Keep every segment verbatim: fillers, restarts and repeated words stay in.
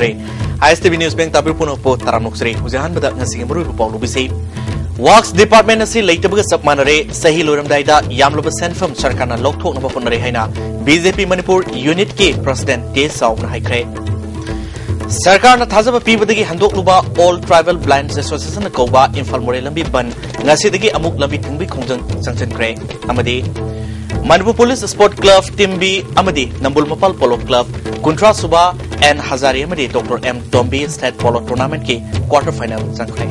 ꯑꯥꯏ ꯑꯦꯁ T V news bank ꯇꯥꯕꯤꯔꯤꯕ ꯄꯨꯝꯅꯃꯛꯄꯨ ꯇꯔꯥꯝꯅ ꯑꯣꯛꯆꯔꯤ꯫ ꯍꯧꯖꯤꯛ ꯑꯍꯥꯟꯕꯗ ꯉꯁꯤꯒꯤ ꯃꯔꯨꯑꯣꯏꯕ ꯄꯥꯎ ꯂꯧꯕꯤꯁꯤ꯫ ꯋꯥꯛꯁ ꯗꯤꯄꯥꯔꯠꯃꯦꯟ ꯑꯁꯤ ꯂꯩꯇꯕꯒ ꯆꯞ ꯃꯥꯟꯅꯔꯦ꯫ ꯆꯍꯤ ꯂꯣꯏꯔꯝꯗꯥꯏꯗ ꯌꯥꯝꯂꯕ ꯁꯦꯟꯐꯝ ꯁꯔꯀꯥꯔꯅ ꯂꯧꯊꯣꯛꯅꯕ ꯍꯣꯠꯅꯔꯦ ꯍꯥꯏꯅ ꯕꯤ ꯖꯦ ꯄꯤ ꯃꯅꯤꯄꯨꯔ ꯌꯨꯅꯤꯠꯀꯤ ꯄ꯭ꯔꯁꯤꯗꯦꯟꯠ ꯇꯦ ꯆꯥꯎꯕꯅ ꯍꯥꯏꯈ꯭ꯔꯦ꯫ ꯁꯔꯀꯥꯔꯅ ꯊꯥꯖꯕ ꯄꯤꯕꯗꯒꯤ ꯍꯟꯗꯣꯛꯂꯨꯕ ꯑꯣꯜ ꯇ꯭ꯔꯥꯏꯕꯦꯜ ꯕ꯭ꯂꯥꯏꯟꯗ ꯑꯦꯁꯣꯁꯤꯌꯦꯁꯟꯅ ꯀꯧꯕ ꯏꯝꯐꯥꯜ ꯃꯣꯔꯦ ꯂꯝꯕꯤ ꯕꯟ ꯉꯁꯤꯗꯒꯤ ꯑꯃꯨꯛ ꯂꯝꯕꯤ ꯊꯤꯡꯕꯒꯤ ꯈꯣꯡꯖꯪ ꯆꯪꯁꯤꯟꯈ꯭ꯔꯦ꯫ ꯑꯃꯗꯤ Manipur police sport club team B ꯑꯃꯗꯤ ꯅꯝꯕꯨꯜ ꯃꯄꯥꯜ ꯄꯣꯂꯣ ꯀ꯭ꯂꯕ ꯀꯨꯟꯊ꯭ꯔꯥ ꯁꯨꯕ ꯑꯦꯟ ꯍꯖꯥꯔꯤ ꯑꯃꯗꯤ doctor M Tombi state polo ꯇꯣꯔꯅꯥꯃꯦꯟꯠꯀꯤ ꯀ꯭ꯋꯥꯔꯇꯔ ꯐꯥꯏꯅꯦꯜ ꯆꯪꯈ꯭ꯔꯦ꯫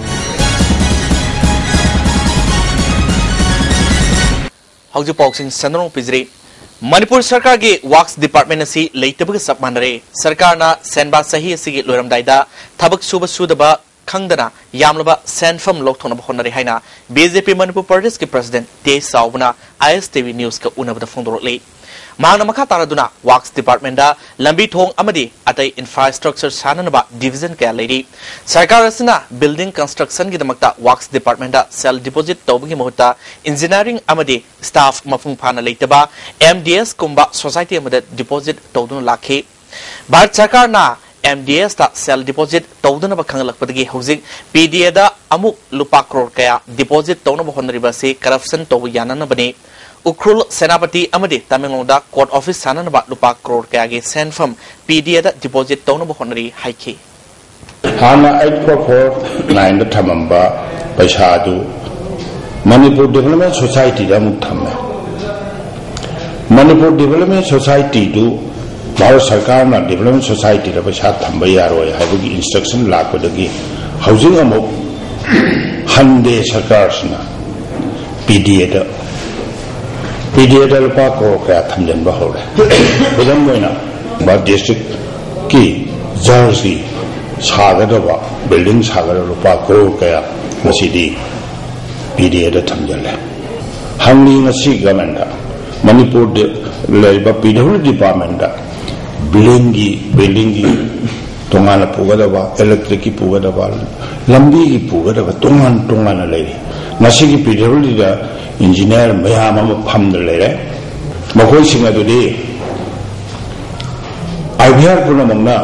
ꯍꯧꯖꯤꯛ ꯄꯥꯎꯁꯤꯡ ꯁꯟꯗꯣꯛꯅ ꯄꯤꯖꯔꯤ꯫ ꯃꯅꯤꯄꯨꯔ ꯁꯔꯀꯥꯔꯒꯤ ꯋꯥꯛꯁ ꯗꯤꯄꯥꯔꯠꯃꯦꯟ ꯑꯁꯤ ꯂꯩꯇꯕꯒ ꯆꯞ ꯃꯥꯟꯅꯔꯦ꯫ ꯁꯔꯀꯥꯔꯅ ꯁꯦꯟꯕꯥ ꯆꯍꯤ ꯑꯁꯤꯒꯤ ꯂꯣꯏꯔꯝꯗꯥꯏꯗ ꯊꯕꯛ ꯁꯨꯕ ꯁꯨꯗꯕ ꯈꯪꯗꯅ ꯌꯥꯝꯂꯕ ꯁꯦꯟꯐꯝ ꯂꯧꯊꯣꯛꯅꯕ ꯍꯣꯠꯅꯔꯦ ꯍꯥꯏꯅ ꯕꯤ ꯖꯦ ꯄꯤ ꯃꯅꯤꯄꯨꯔ ꯄ꯭ꯔꯗꯦꯁꯀꯤ ꯄ꯭ꯔꯁꯤꯗꯦꯟꯠ ꯇꯦ ꯆꯥꯎꯕꯅ ꯑꯥꯏ ꯑꯦꯁ ꯇꯤ ꯚꯤ ꯅ꯭ꯌꯨꯁꯀ ꯎꯅꯕꯗ ꯐꯣꯡꯗꯣꯔꯛꯂꯤ꯫ ꯃꯍꯥꯛꯅ ꯃꯈꯥ ꯇꯥꯔꯗꯨꯅ ꯋꯥꯛꯁ ꯗꯤꯄꯥꯔꯠꯃꯦꯟꯗ ꯂꯝꯕꯤ ꯊꯣꯡ ꯑꯃꯗꯤ ꯑꯇꯩ ꯏꯟꯐ꯭ꯔꯥꯁ꯭ꯇ꯭ꯔꯛꯆꯔ ꯁꯥꯅꯅꯕ ꯗꯤꯚꯤꯖꯟ ꯀꯌꯥ ꯂꯩꯔꯤ꯫ ꯁꯔꯀꯥꯔ ꯑꯁꯤꯅ ꯕꯤꯜꯗꯤꯡ ꯀꯟꯁꯇ꯭ꯔꯛꯁꯟꯒꯤꯗꯃꯛꯇ ꯋꯥꯛꯁ ꯗꯤꯄꯥꯔꯠꯃꯦꯟꯗ ꯁꯦꯜ ꯗꯤꯄꯣꯖꯤꯠ ꯇꯧꯕꯒꯤ ꯃꯍꯨꯠꯇ ꯏꯟꯖꯤꯅꯤꯌꯥꯔꯤꯡ ꯑꯃꯗꯤ ꯁ꯭ꯇꯥꯐ ꯃꯄꯨꯡ ꯐꯥꯅ ꯂꯩꯇꯕ ꯑꯦꯝ ꯗꯤ ꯑꯦꯁ ꯀꯨꯝꯕ ꯁꯣꯁꯥꯏꯇꯤ ꯑꯃꯗ ꯗꯤꯄꯣꯖꯤꯠ ꯇꯧꯗꯨꯅ ꯂꯥꯛꯈꯤ꯫ ꯚꯥꯔꯠ ꯁꯔꯀꯥꯔꯅ ꯑꯦꯝ ꯗꯤ ꯑꯦꯁꯇ ꯁꯦꯜ ꯗꯤꯄꯣꯖꯤꯠ ꯇꯧꯗꯅꯕ ꯈꯪꯍꯜꯂꯛꯄꯗꯒꯤ ꯍꯧꯖꯤꯛ ꯄꯤ ꯗꯤ ꯑꯦꯗ ꯑꯃꯨꯛ ꯂꯨꯄꯥ ꯀ꯭ꯔꯣꯔ ꯀꯌꯥ ꯗꯤꯄꯣꯖꯤꯠ ꯇꯧꯅꯕ ꯍꯣꯠꯅꯔꯤꯕ ꯑꯁꯤ ꯀꯔꯞꯁꯟ ꯇꯧꯕ ꯌꯥꯅꯅꯕꯅꯤ꯫ ꯎꯈ꯭ꯔꯨꯜ, ꯁꯦꯅꯥꯄꯇꯤ ꯑꯃꯗꯤ ꯇꯃꯦꯡꯂꯣꯡꯗ ꯀꯣꯔꯠ ꯑꯣꯐꯤꯁ ꯁꯥꯅꯅꯕ ꯂꯨꯄꯥ ꯀ꯭ꯔꯣꯔ ꯀꯌꯥꯒꯤ ꯁꯦꯟꯐꯝ ꯄꯤ ꯗꯤ ꯑꯦꯗ ꯗꯤꯄꯣꯖꯤꯠ ꯇꯧꯅꯕ ꯍꯣꯠꯅꯔꯤ ꯍꯥꯏꯈꯤ꯫ ꯍꯥꯟꯅ ꯑꯩꯠ ꯐꯣꯔ ꯐꯣꯔ ꯅꯥꯏꯟꯗ ꯊꯝꯃꯝꯕ ꯄꯩꯁꯥꯗꯨ ꯃꯅꯤꯄꯨꯔ ꯗꯤꯕꯦꯂꯞꯃꯦꯟ ꯁꯣꯁꯥꯏꯇꯤꯗ ꯑꯃꯨꯛ ꯊꯝꯃꯦ꯫ ꯃꯅꯤꯄꯨꯔ ꯗꯤꯕꯦꯂꯞꯃꯦꯟ ꯁꯣꯁꯥꯏꯇꯤꯗꯨ ꯚꯥꯔꯠ ꯁꯔꯀꯥꯔꯅ ꯗꯤꯕꯦꯂꯞꯃꯦꯟ ꯁꯣꯁꯥꯏꯇꯤꯗ ꯄꯩꯁꯥ ꯊꯝꯕ ꯌꯥꯔꯣꯏ ꯍꯥꯏꯕꯒꯤ ꯏꯟꯁꯇ꯭ꯔꯛꯁꯟ ꯂꯥꯛꯄꯗꯒꯤ ꯍꯧꯖꯤꯛ ꯑꯃꯨꯛ ꯍꯟꯗꯦ ꯁꯔꯀꯥꯔꯁꯤꯅ ꯄꯤ ꯗꯤ ꯑꯦꯗ, ꯄꯤ ꯗꯤ ꯑꯦꯗ ꯂꯨꯄꯥ ꯀ꯭ꯔꯣꯔ ꯀꯌꯥ ꯊꯝꯖꯤꯟꯕ ꯍꯧꯔꯦ꯫ ꯈꯨꯗꯝ ꯑꯣꯏꯅ ꯗꯤꯁꯇ꯭ꯔꯤꯛꯀꯤ ꯖꯖꯀꯤ ꯁꯥꯒꯗꯕ ꯕꯤꯜꯗꯤꯡ ꯁꯥꯒꯗꯕ ꯂꯨꯄꯥ ꯀ꯭ꯔꯣꯔ ꯀꯌꯥ ꯉꯁꯤꯗꯤ ꯄꯤ ꯗꯤ ꯑꯦꯗ ꯊꯝꯖꯤꯜꯂꯦ꯫ ꯍꯪꯂꯤ ꯉꯁꯤ ꯒꯃꯦꯟꯗ ꯃꯅꯤꯄꯨꯔꯗ ꯂꯩꯔꯤꯕ ꯄꯤ ꯗꯕ꯭ꯂꯤꯎ ꯗꯤꯄꯥꯔꯠꯃꯦꯟꯗ ꯕꯤꯜꯗꯤꯡꯒꯤ, ꯕꯤꯜꯗꯤꯡꯒꯤ ꯇꯣꯉꯥꯟꯅ ꯄꯨꯒꯗꯕ, ꯏꯂꯦꯛꯇ꯭ꯔꯤꯛꯀꯤ ꯄꯨꯒꯗꯕ, ꯂꯝꯕꯤꯒꯤ ꯄꯨꯒꯗꯕ ꯇꯣꯉꯥꯟ ꯇꯣꯉꯥꯟꯅ ꯂꯩꯔꯤ꯫ ꯉꯁꯤꯒꯤ ꯄꯤ ꯗꯕ꯭ꯂꯤꯎ ꯗꯤꯗ ꯏꯟꯖꯤꯅꯤꯌꯥꯔ ꯃꯌꯥꯝ ꯑꯃ ꯐꯝꯗꯨꯅ ꯂꯩꯔꯦ꯫ ꯃꯈꯣꯏꯁꯤꯡ ꯑꯗꯨꯗꯤ ꯑꯥꯏ ꯕꯤ ꯑꯥꯔ ꯄꯨꯝꯅꯃꯛꯅ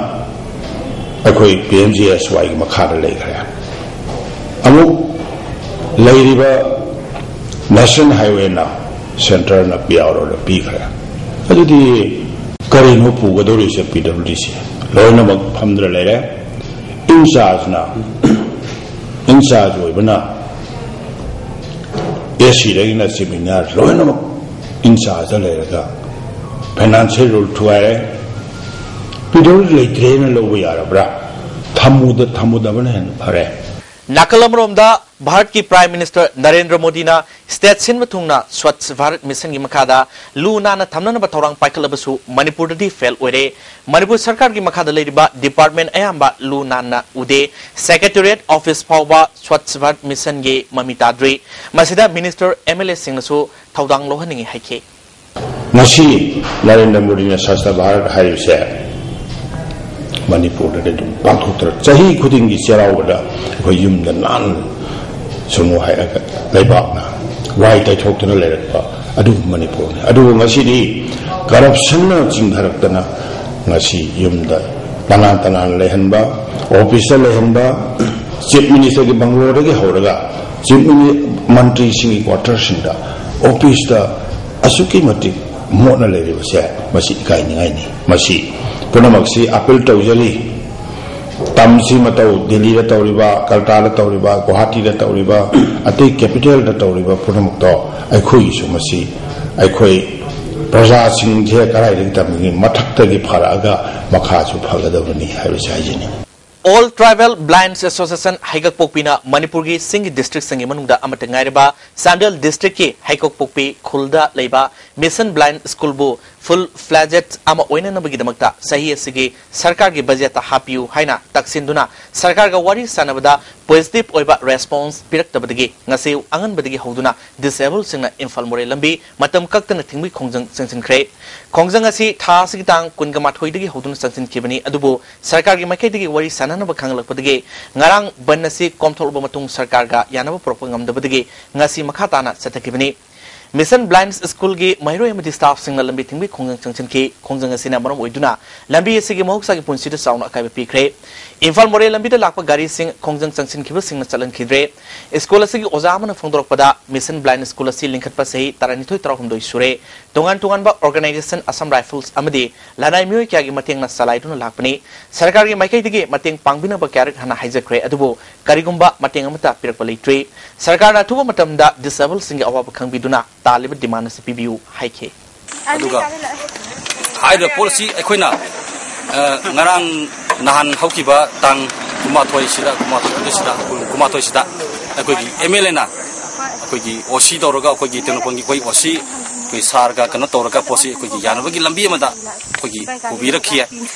ꯑꯩꯈꯣꯏ ꯄꯤ ꯑꯦꯝ ꯖꯤ ꯑꯦꯁ ꯋꯥꯏꯒꯤ ꯃꯈꯥꯗ ꯂꯩꯈ꯭ꯔꯦ꯫ ꯑꯃꯨꯛ ꯂꯩꯔꯤꯕ ꯅꯦꯁꯅꯦꯜ ꯍꯥꯏꯋꯦꯅ ꯁꯦꯟꯇꯔꯅ ꯄꯤ ꯑꯥꯔ ꯑꯣꯗ ꯄꯤꯈ꯭ꯔꯦ꯫ ꯑꯗꯨꯗꯤ ꯀꯔꯤꯅꯣ ꯄꯨꯒꯗꯧꯔꯤꯁꯦ? ꯄꯤ ꯗꯕ꯭ꯂꯤꯎ ꯗꯤ ꯁꯤ ꯂꯣꯏꯅꯃꯛ ꯐꯝꯗ꯭ꯔ ꯂꯩꯔꯦ꯫ ꯏꯟꯆꯥꯔꯖꯅ, ꯏꯟꯆꯥꯔꯖ ꯑꯣꯏꯕꯅ ꯑꯦ ꯁꯤꯗꯒꯤꯅ ꯆꯤꯞ ꯏꯟꯖꯤꯅꯤꯌꯥꯔ ꯂꯣꯏꯅꯃꯛ ꯏꯟꯆꯥꯔꯖꯇ ꯂꯩꯔꯒ ꯐꯥꯏꯅꯥꯟꯁꯤꯌꯦꯜ ꯔꯨꯜ ꯊꯨꯒꯥꯏꯔꯦ꯫ ꯄꯤ ꯗꯕ꯭ꯂꯤꯎ ꯗꯤ ꯂꯩꯇ꯭ꯔꯦꯅ ꯂꯧꯕ ꯌꯥꯔꯕ꯭ꯔꯥ? ꯊꯝꯃꯨꯗ-, ꯊꯝꯃꯨꯗꯕꯅ ꯍꯦꯟꯅ ꯐꯔꯦ꯫ ꯅꯥꯀꯜ ꯑꯃꯔꯣꯝꯗ ꯚꯥꯔꯠꯀꯤ ꯄ꯭ꯔꯥꯏꯝ ꯃꯤꯅꯤꯁꯇꯔ ꯅꯔꯦꯟꯗ꯭ꯔ ꯃꯣꯗꯤꯅ ꯁ꯭ꯇꯦꯠ ꯁꯤꯟꯕ ꯊꯨꯡꯅ ꯁ꯭ꯋꯆ ꯚꯥꯔꯠ ꯃꯤꯁꯟꯒꯤ ꯃꯈꯥꯗ ꯂꯨ ꯅꯥꯟꯅ ꯊꯝꯅꯅꯕ ꯊꯧꯔꯥꯡ ꯄꯥꯏꯈꯠꯂꯕꯁꯨ ꯃꯅꯤꯄꯨꯔꯗꯗꯤ ꯐꯦꯜ ꯑꯣꯏꯔꯦ꯫ ꯃꯅꯤꯄꯨꯔ ꯁꯔꯀꯥꯔꯒꯤ ꯃꯈꯥꯗ ꯂꯩꯔꯤꯕ ꯗꯤꯄꯥꯔꯠꯃꯦꯟ ꯑꯌꯥꯝꯕ ꯂꯨ ꯅꯥꯟꯅ ꯎꯗꯦ꯫ ꯁꯦꯀ꯭ꯔꯦꯇꯦꯔꯤꯌꯦꯠ ꯑꯣꯐꯤꯁ ꯐꯥꯎꯕ ꯁ꯭ꯋꯆ ꯚꯥꯔꯠ ꯃꯤꯁꯟꯒꯤ ꯃꯃꯤ ꯇꯥꯗ꯭ꯔꯤ꯫ ꯃꯁꯤꯗ ꯃꯤꯅꯤꯁꯇꯔ, ꯑꯦꯝ ꯑꯦꯜ ꯑꯦꯁꯤꯡꯅꯁꯨ ꯊꯧꯗꯥꯡ ꯂꯧꯍꯟꯅꯤꯡꯏ ꯍꯥꯏꯈꯤ꯫ ꯉꯁꯤ ꯅꯔꯦꯟꯗ꯭ꯔ ꯃꯣꯗꯤꯅ ꯁ꯭ꯋꯆ ꯚꯥꯔꯠ ꯍꯥꯏꯔꯤꯕꯁꯦ ꯃꯅꯤꯄꯨꯔꯗꯗꯤ ꯑꯗꯨꯝ ꯄꯥꯡꯊꯣꯛꯇꯅ ꯆꯍꯤ ꯈꯨꯗꯤꯡꯒꯤ ꯆꯩꯔꯥꯎꯕꯗ ꯑꯩꯈꯣꯏ ꯌꯨꯝꯗ ꯅꯥꯟꯅ ꯁꯨꯝꯃꯨ ꯍꯥꯏꯔꯒ ꯂꯩꯕꯥꯛꯅ ꯋꯥꯏ ꯇꯩꯊꯣꯛꯇꯨꯅ ꯂꯩꯔꯛꯄ ꯑꯗꯨꯒꯨꯝꯕ ꯃꯅꯤꯄꯨꯔꯅꯤ꯫ ꯑꯗꯨꯕꯨ ꯉꯁꯤꯗꯤ ꯀꯔꯞꯁꯟꯅ ꯆꯤꯡꯊꯔꯛꯇꯅ ꯉꯁꯤ ꯌꯨꯝꯗ ꯇꯅꯥꯟ ꯇꯅꯥꯟ ꯂꯩꯍꯟꯕ, ꯑꯣꯐꯤꯁꯇ ꯂꯩꯍꯟꯕ, ꯆꯤꯐ ꯃꯤꯅꯤꯁꯇꯔꯒꯤ ꯕꯪꯒꯂꯣꯗꯒꯤ ꯍꯧꯔꯒ ꯆꯤꯐ ꯃꯤꯅꯤ-, ꯃꯟꯇ꯭ꯔꯤꯁꯤꯡꯒꯤ ꯀ꯭ꯋꯥꯇꯔꯁꯤꯡꯗ, ꯑꯣꯐꯤꯁꯇ ꯑꯁꯨꯛꯀꯤ ꯃꯇꯤꯛ ꯃꯣꯠꯅ ꯂꯩꯔꯤꯕꯁꯦ ꯃꯁꯤ ꯏꯀꯥꯏꯅꯤꯡꯉꯥꯏꯅꯤ꯫ ꯃꯁꯤ ꯄꯨꯝꯅꯃꯛꯁꯤ ꯑꯄꯤꯜ ꯇꯧꯖꯔꯤ꯫ ꯇꯝꯁꯤ ꯃꯇꯧ ꯗꯤꯜꯂꯤꯗ ꯇꯧꯔꯤꯕ, ꯀꯜꯀꯇꯥꯗ ꯇꯧꯔꯤꯕ, ꯒꯨꯋꯥꯍꯥꯇꯤꯗ ꯇꯧꯔꯤꯕ, ꯑꯇꯩ ꯀꯦꯄꯤꯇꯦꯜꯗ ꯇꯧꯔꯤꯕ ꯄꯨꯝꯅꯃꯛꯇꯣ ꯑꯩꯈꯣꯏꯒꯤꯁꯨ ꯃꯁꯤ ꯑꯩꯈꯣꯏ ꯄ꯭ꯔꯖꯥꯁꯤꯡꯁꯦ ꯀꯗꯥꯏꯗꯒꯤ ꯇꯝꯒꯅꯤ? ꯃꯊꯛꯇꯒꯤ ꯐꯔꯛꯑꯒ ꯃꯈꯥꯁꯨ ꯐꯒꯗꯕꯅꯤ ꯍꯥꯏꯕꯁꯤ ꯍꯥꯏꯖꯅꯤꯡꯏ꯫ ꯑꯣꯜ ꯇ꯭ꯔꯥꯏꯕꯦꯜ ꯕ꯭ꯂꯥꯏꯟꯁ ꯑꯦꯁꯣꯁꯤꯌꯦꯁꯟ ꯍꯩꯀꯛꯄꯣꯛꯄꯤꯅ ꯃꯅꯤꯄꯨꯔꯒꯤ ꯆꯤꯡꯒꯤ ꯗꯤꯁꯇ꯭ꯔꯤꯛꯁꯤꯡꯒꯤ ꯃꯅꯨꯡꯗ ꯑꯃꯠꯇ ꯉꯥꯏꯔꯕ ꯆꯥꯟꯗꯦꯜ ꯗꯤꯁꯇ꯭ꯔꯤꯛꯀꯤ ꯍꯩꯀꯛꯄꯣꯛꯄꯤ ꯈꯨꯜꯗ ꯂꯩꯕ ꯃꯤꯁꯟ ꯕ꯭ꯂꯥꯏꯟ ꯁ꯭ꯀꯨꯜꯕꯨ ꯐꯨꯜ ꯐ꯭ꯂꯦꯖꯦꯠ ꯑꯃ ꯑꯣꯏꯅꯅꯕꯒꯤꯗꯃꯛꯇ ꯆꯍꯤ ꯑꯁꯤꯒꯤ ꯁꯔꯀꯥꯔꯒꯤ ꯕꯖꯦꯠꯇ ꯍꯥꯞꯄꯤꯌꯨ ꯍꯥꯏꯅ ꯇꯛꯁꯤꯟꯗꯨꯅ ꯁꯔꯀꯥꯔꯒ ꯋꯥꯔꯤ ꯁꯥꯟꯅꯕꯗ ꯄꯣꯖꯤꯇꯤꯚ ꯑꯣꯏꯕ ꯔꯦꯁꯄꯣꯟꯁ ꯄꯤꯔꯛꯇꯕꯗꯒꯤ ꯉꯁꯤ ꯑꯉꯟꯕꯗꯒꯤ ꯍꯧꯗꯨꯅ ꯗꯤꯁꯑꯦꯕꯜꯁꯤꯡꯅ ꯏꯝꯐꯥꯜ ꯃꯣꯔꯦ ꯂꯝꯕꯤ ꯃꯇꯝ ꯀꯛꯇꯅ ꯊꯤꯡꯕꯒꯤ ꯈꯣꯡꯖꯪ ꯆꯪꯁꯤꯟꯈ꯭ꯔꯦ꯫ ꯈꯣꯡꯖꯪ ꯑꯁꯤ ꯊꯥ ꯑꯁꯤꯒꯤ ꯇꯥꯡ ꯀꯨꯟꯒ ꯃꯥꯊꯣꯏꯗꯒꯤ ꯍꯧꯗꯨꯅ ꯆꯪꯁꯤꯟꯈꯤꯕꯅꯤ, ꯑꯗꯨꯕꯨ ꯁꯔꯀꯥꯔꯒꯤ ꯃꯥꯏꯀꯩꯗꯒꯤ ꯋꯥꯔꯤ ꯁꯥꯟꯅꯅꯕ ꯈꯪꯂꯛꯄꯗꯒꯤ ꯉꯔꯥꯡ ꯕꯟ ꯑꯁꯤ ꯀꯣꯝꯊꯣꯛꯂꯕ ꯃꯇꯨꯡ ꯁꯔꯀꯥꯔꯒ ꯌꯥꯅꯕ ꯄꯨꯔꯛꯄ ꯉꯝꯗꯕꯗꯒꯤ ꯉꯁꯤ ꯃꯈꯥ ꯇꯥꯅ ꯆꯠꯊꯈꯤꯕꯅꯤ꯫ Mission Blind Schoolꯒꯤ ꯃꯍꯩꯔꯣꯏ ꯑꯃꯗꯤ staffꯁꯤꯡꯅ ꯂꯝꯕꯤ ꯊꯤꯡꯕꯒꯤ ꯈꯣꯡꯖꯪ ꯆꯪꯁꯤꯟꯈꯤ꯫ ꯈꯣꯡꯖꯪ ꯑꯁꯤꯅ ꯃꯔꯝ ꯑꯣꯏꯗꯨꯅ ꯂꯝꯕꯤ ꯑꯁꯤꯒꯤ ꯃꯍꯧꯁꯥꯒꯤ ꯄꯨꯟꯁꯤꯗ ꯆꯥꯎꯅ ꯑꯀꯥꯏꯕ ꯄꯤꯈ꯭ꯔꯦ꯫ ꯏꯝꯐꯥꯜ ꯃꯣꯔꯦ ꯂꯝꯕꯤꯗ ꯂꯥꯛꯄ ꯒꯥꯔꯤꯁꯤꯡ ꯈꯣꯡꯖꯪ ꯆꯪꯁꯤꯟꯈꯤꯕꯁꯤꯡꯅ ꯆꯠꯍꯟꯈꯤꯗ꯭ꯔꯦ꯫ ꯁ꯭ꯀꯨꯜ ꯑꯁꯤꯒꯤ ꯑꯣꯖꯥ ꯑꯃꯅ ꯐꯣꯡꯗꯣꯔꯛꯄꯗ, Mission Blind School ꯑꯁꯤ ꯂꯤꯡꯈꯠꯄ ꯆꯍꯤ ꯇꯔꯥꯅꯤꯊꯣꯏ ꯇꯔꯥꯍꯨꯝꯗꯣꯏ ꯁꯨꯔꯦ꯫ ꯇꯣꯉꯥꯟ ꯇꯣꯉꯥꯟꯕ organization, Assam Rifles ꯑꯃꯗꯤ ꯂꯅꯥꯏ ꯃꯤꯑꯣꯏ ꯀꯌꯥꯒꯤ ꯃꯇꯦꯡꯅ ꯆꯂꯥꯏꯗꯨꯅ ꯂꯥꯛꯄꯅꯤ꯫ ꯁꯔꯀꯥꯔꯒꯤ ꯃꯥꯏꯀꯩꯗꯒꯤ ꯃꯇꯦꯡ ꯄꯥꯡꯕꯤꯅꯕ ꯀꯌꯥꯔꯛ ꯍꯥꯟꯅ ꯍꯥꯏꯖꯈ꯭ꯔꯦ, ꯑꯗꯨꯕꯨ ꯀꯔꯤꯒꯨꯝꯕ ꯃꯇꯦꯡ ꯑꯃꯠꯇ ꯄꯤꯔꯛꯄ ꯂꯩꯇ꯭ꯔꯤ꯫ ꯁꯔꯀꯥꯔꯅ ꯑꯊꯨꯕ ꯃꯇꯝꯗ disableꯁꯤꯡꯒꯤ ꯑꯋꯥꯕ ꯈꯪꯕꯤꯗꯨꯅ ꯇꯥꯜꯂꯤꯕ demand ꯑꯁꯤ ꯄꯤꯕꯤꯌꯨ ꯍꯥꯏꯈꯤ꯫ ꯑꯗꯨꯒ ꯍꯥꯏꯔꯤꯕ ꯄꯣꯠ ꯑꯁꯤ ꯑꯩꯈꯣꯏꯅ, ꯑ, ꯉꯔꯥꯡ ꯅꯍꯥꯟ ꯍꯧꯈꯤꯕ ꯇꯥꯡ ꯀꯨꯟꯃꯥꯊꯣꯏꯁꯤꯗ, ꯀꯨꯟꯃꯥꯊꯣꯏꯁꯤꯗ, ꯀꯨꯟꯃꯥꯊꯣꯏꯁꯤꯗ ꯑꯩꯈꯣꯏꯒꯤ MLAꯅ ꯑꯩꯈꯣꯏꯒꯤ OC ꯇꯧꯔꯒ, ꯑꯩꯈꯣꯏꯒꯤ ꯇꯦꯡꯅꯧꯄꯜꯒꯤ ꯑꯩꯈꯣꯏ OC, ꯑꯩꯈꯣꯏ sirꯒ ꯀꯩꯅꯣ ꯇꯧꯔꯒ ꯄꯣꯠꯁꯤ ꯑꯩꯈꯣꯏꯒꯤ ꯌꯥꯅꯕꯒꯤ ꯂꯝꯕꯤ ꯑꯃꯗ ꯑꯩꯈꯣꯏꯒꯤ ꯄꯨꯕꯤꯔꯛꯈꯤ꯫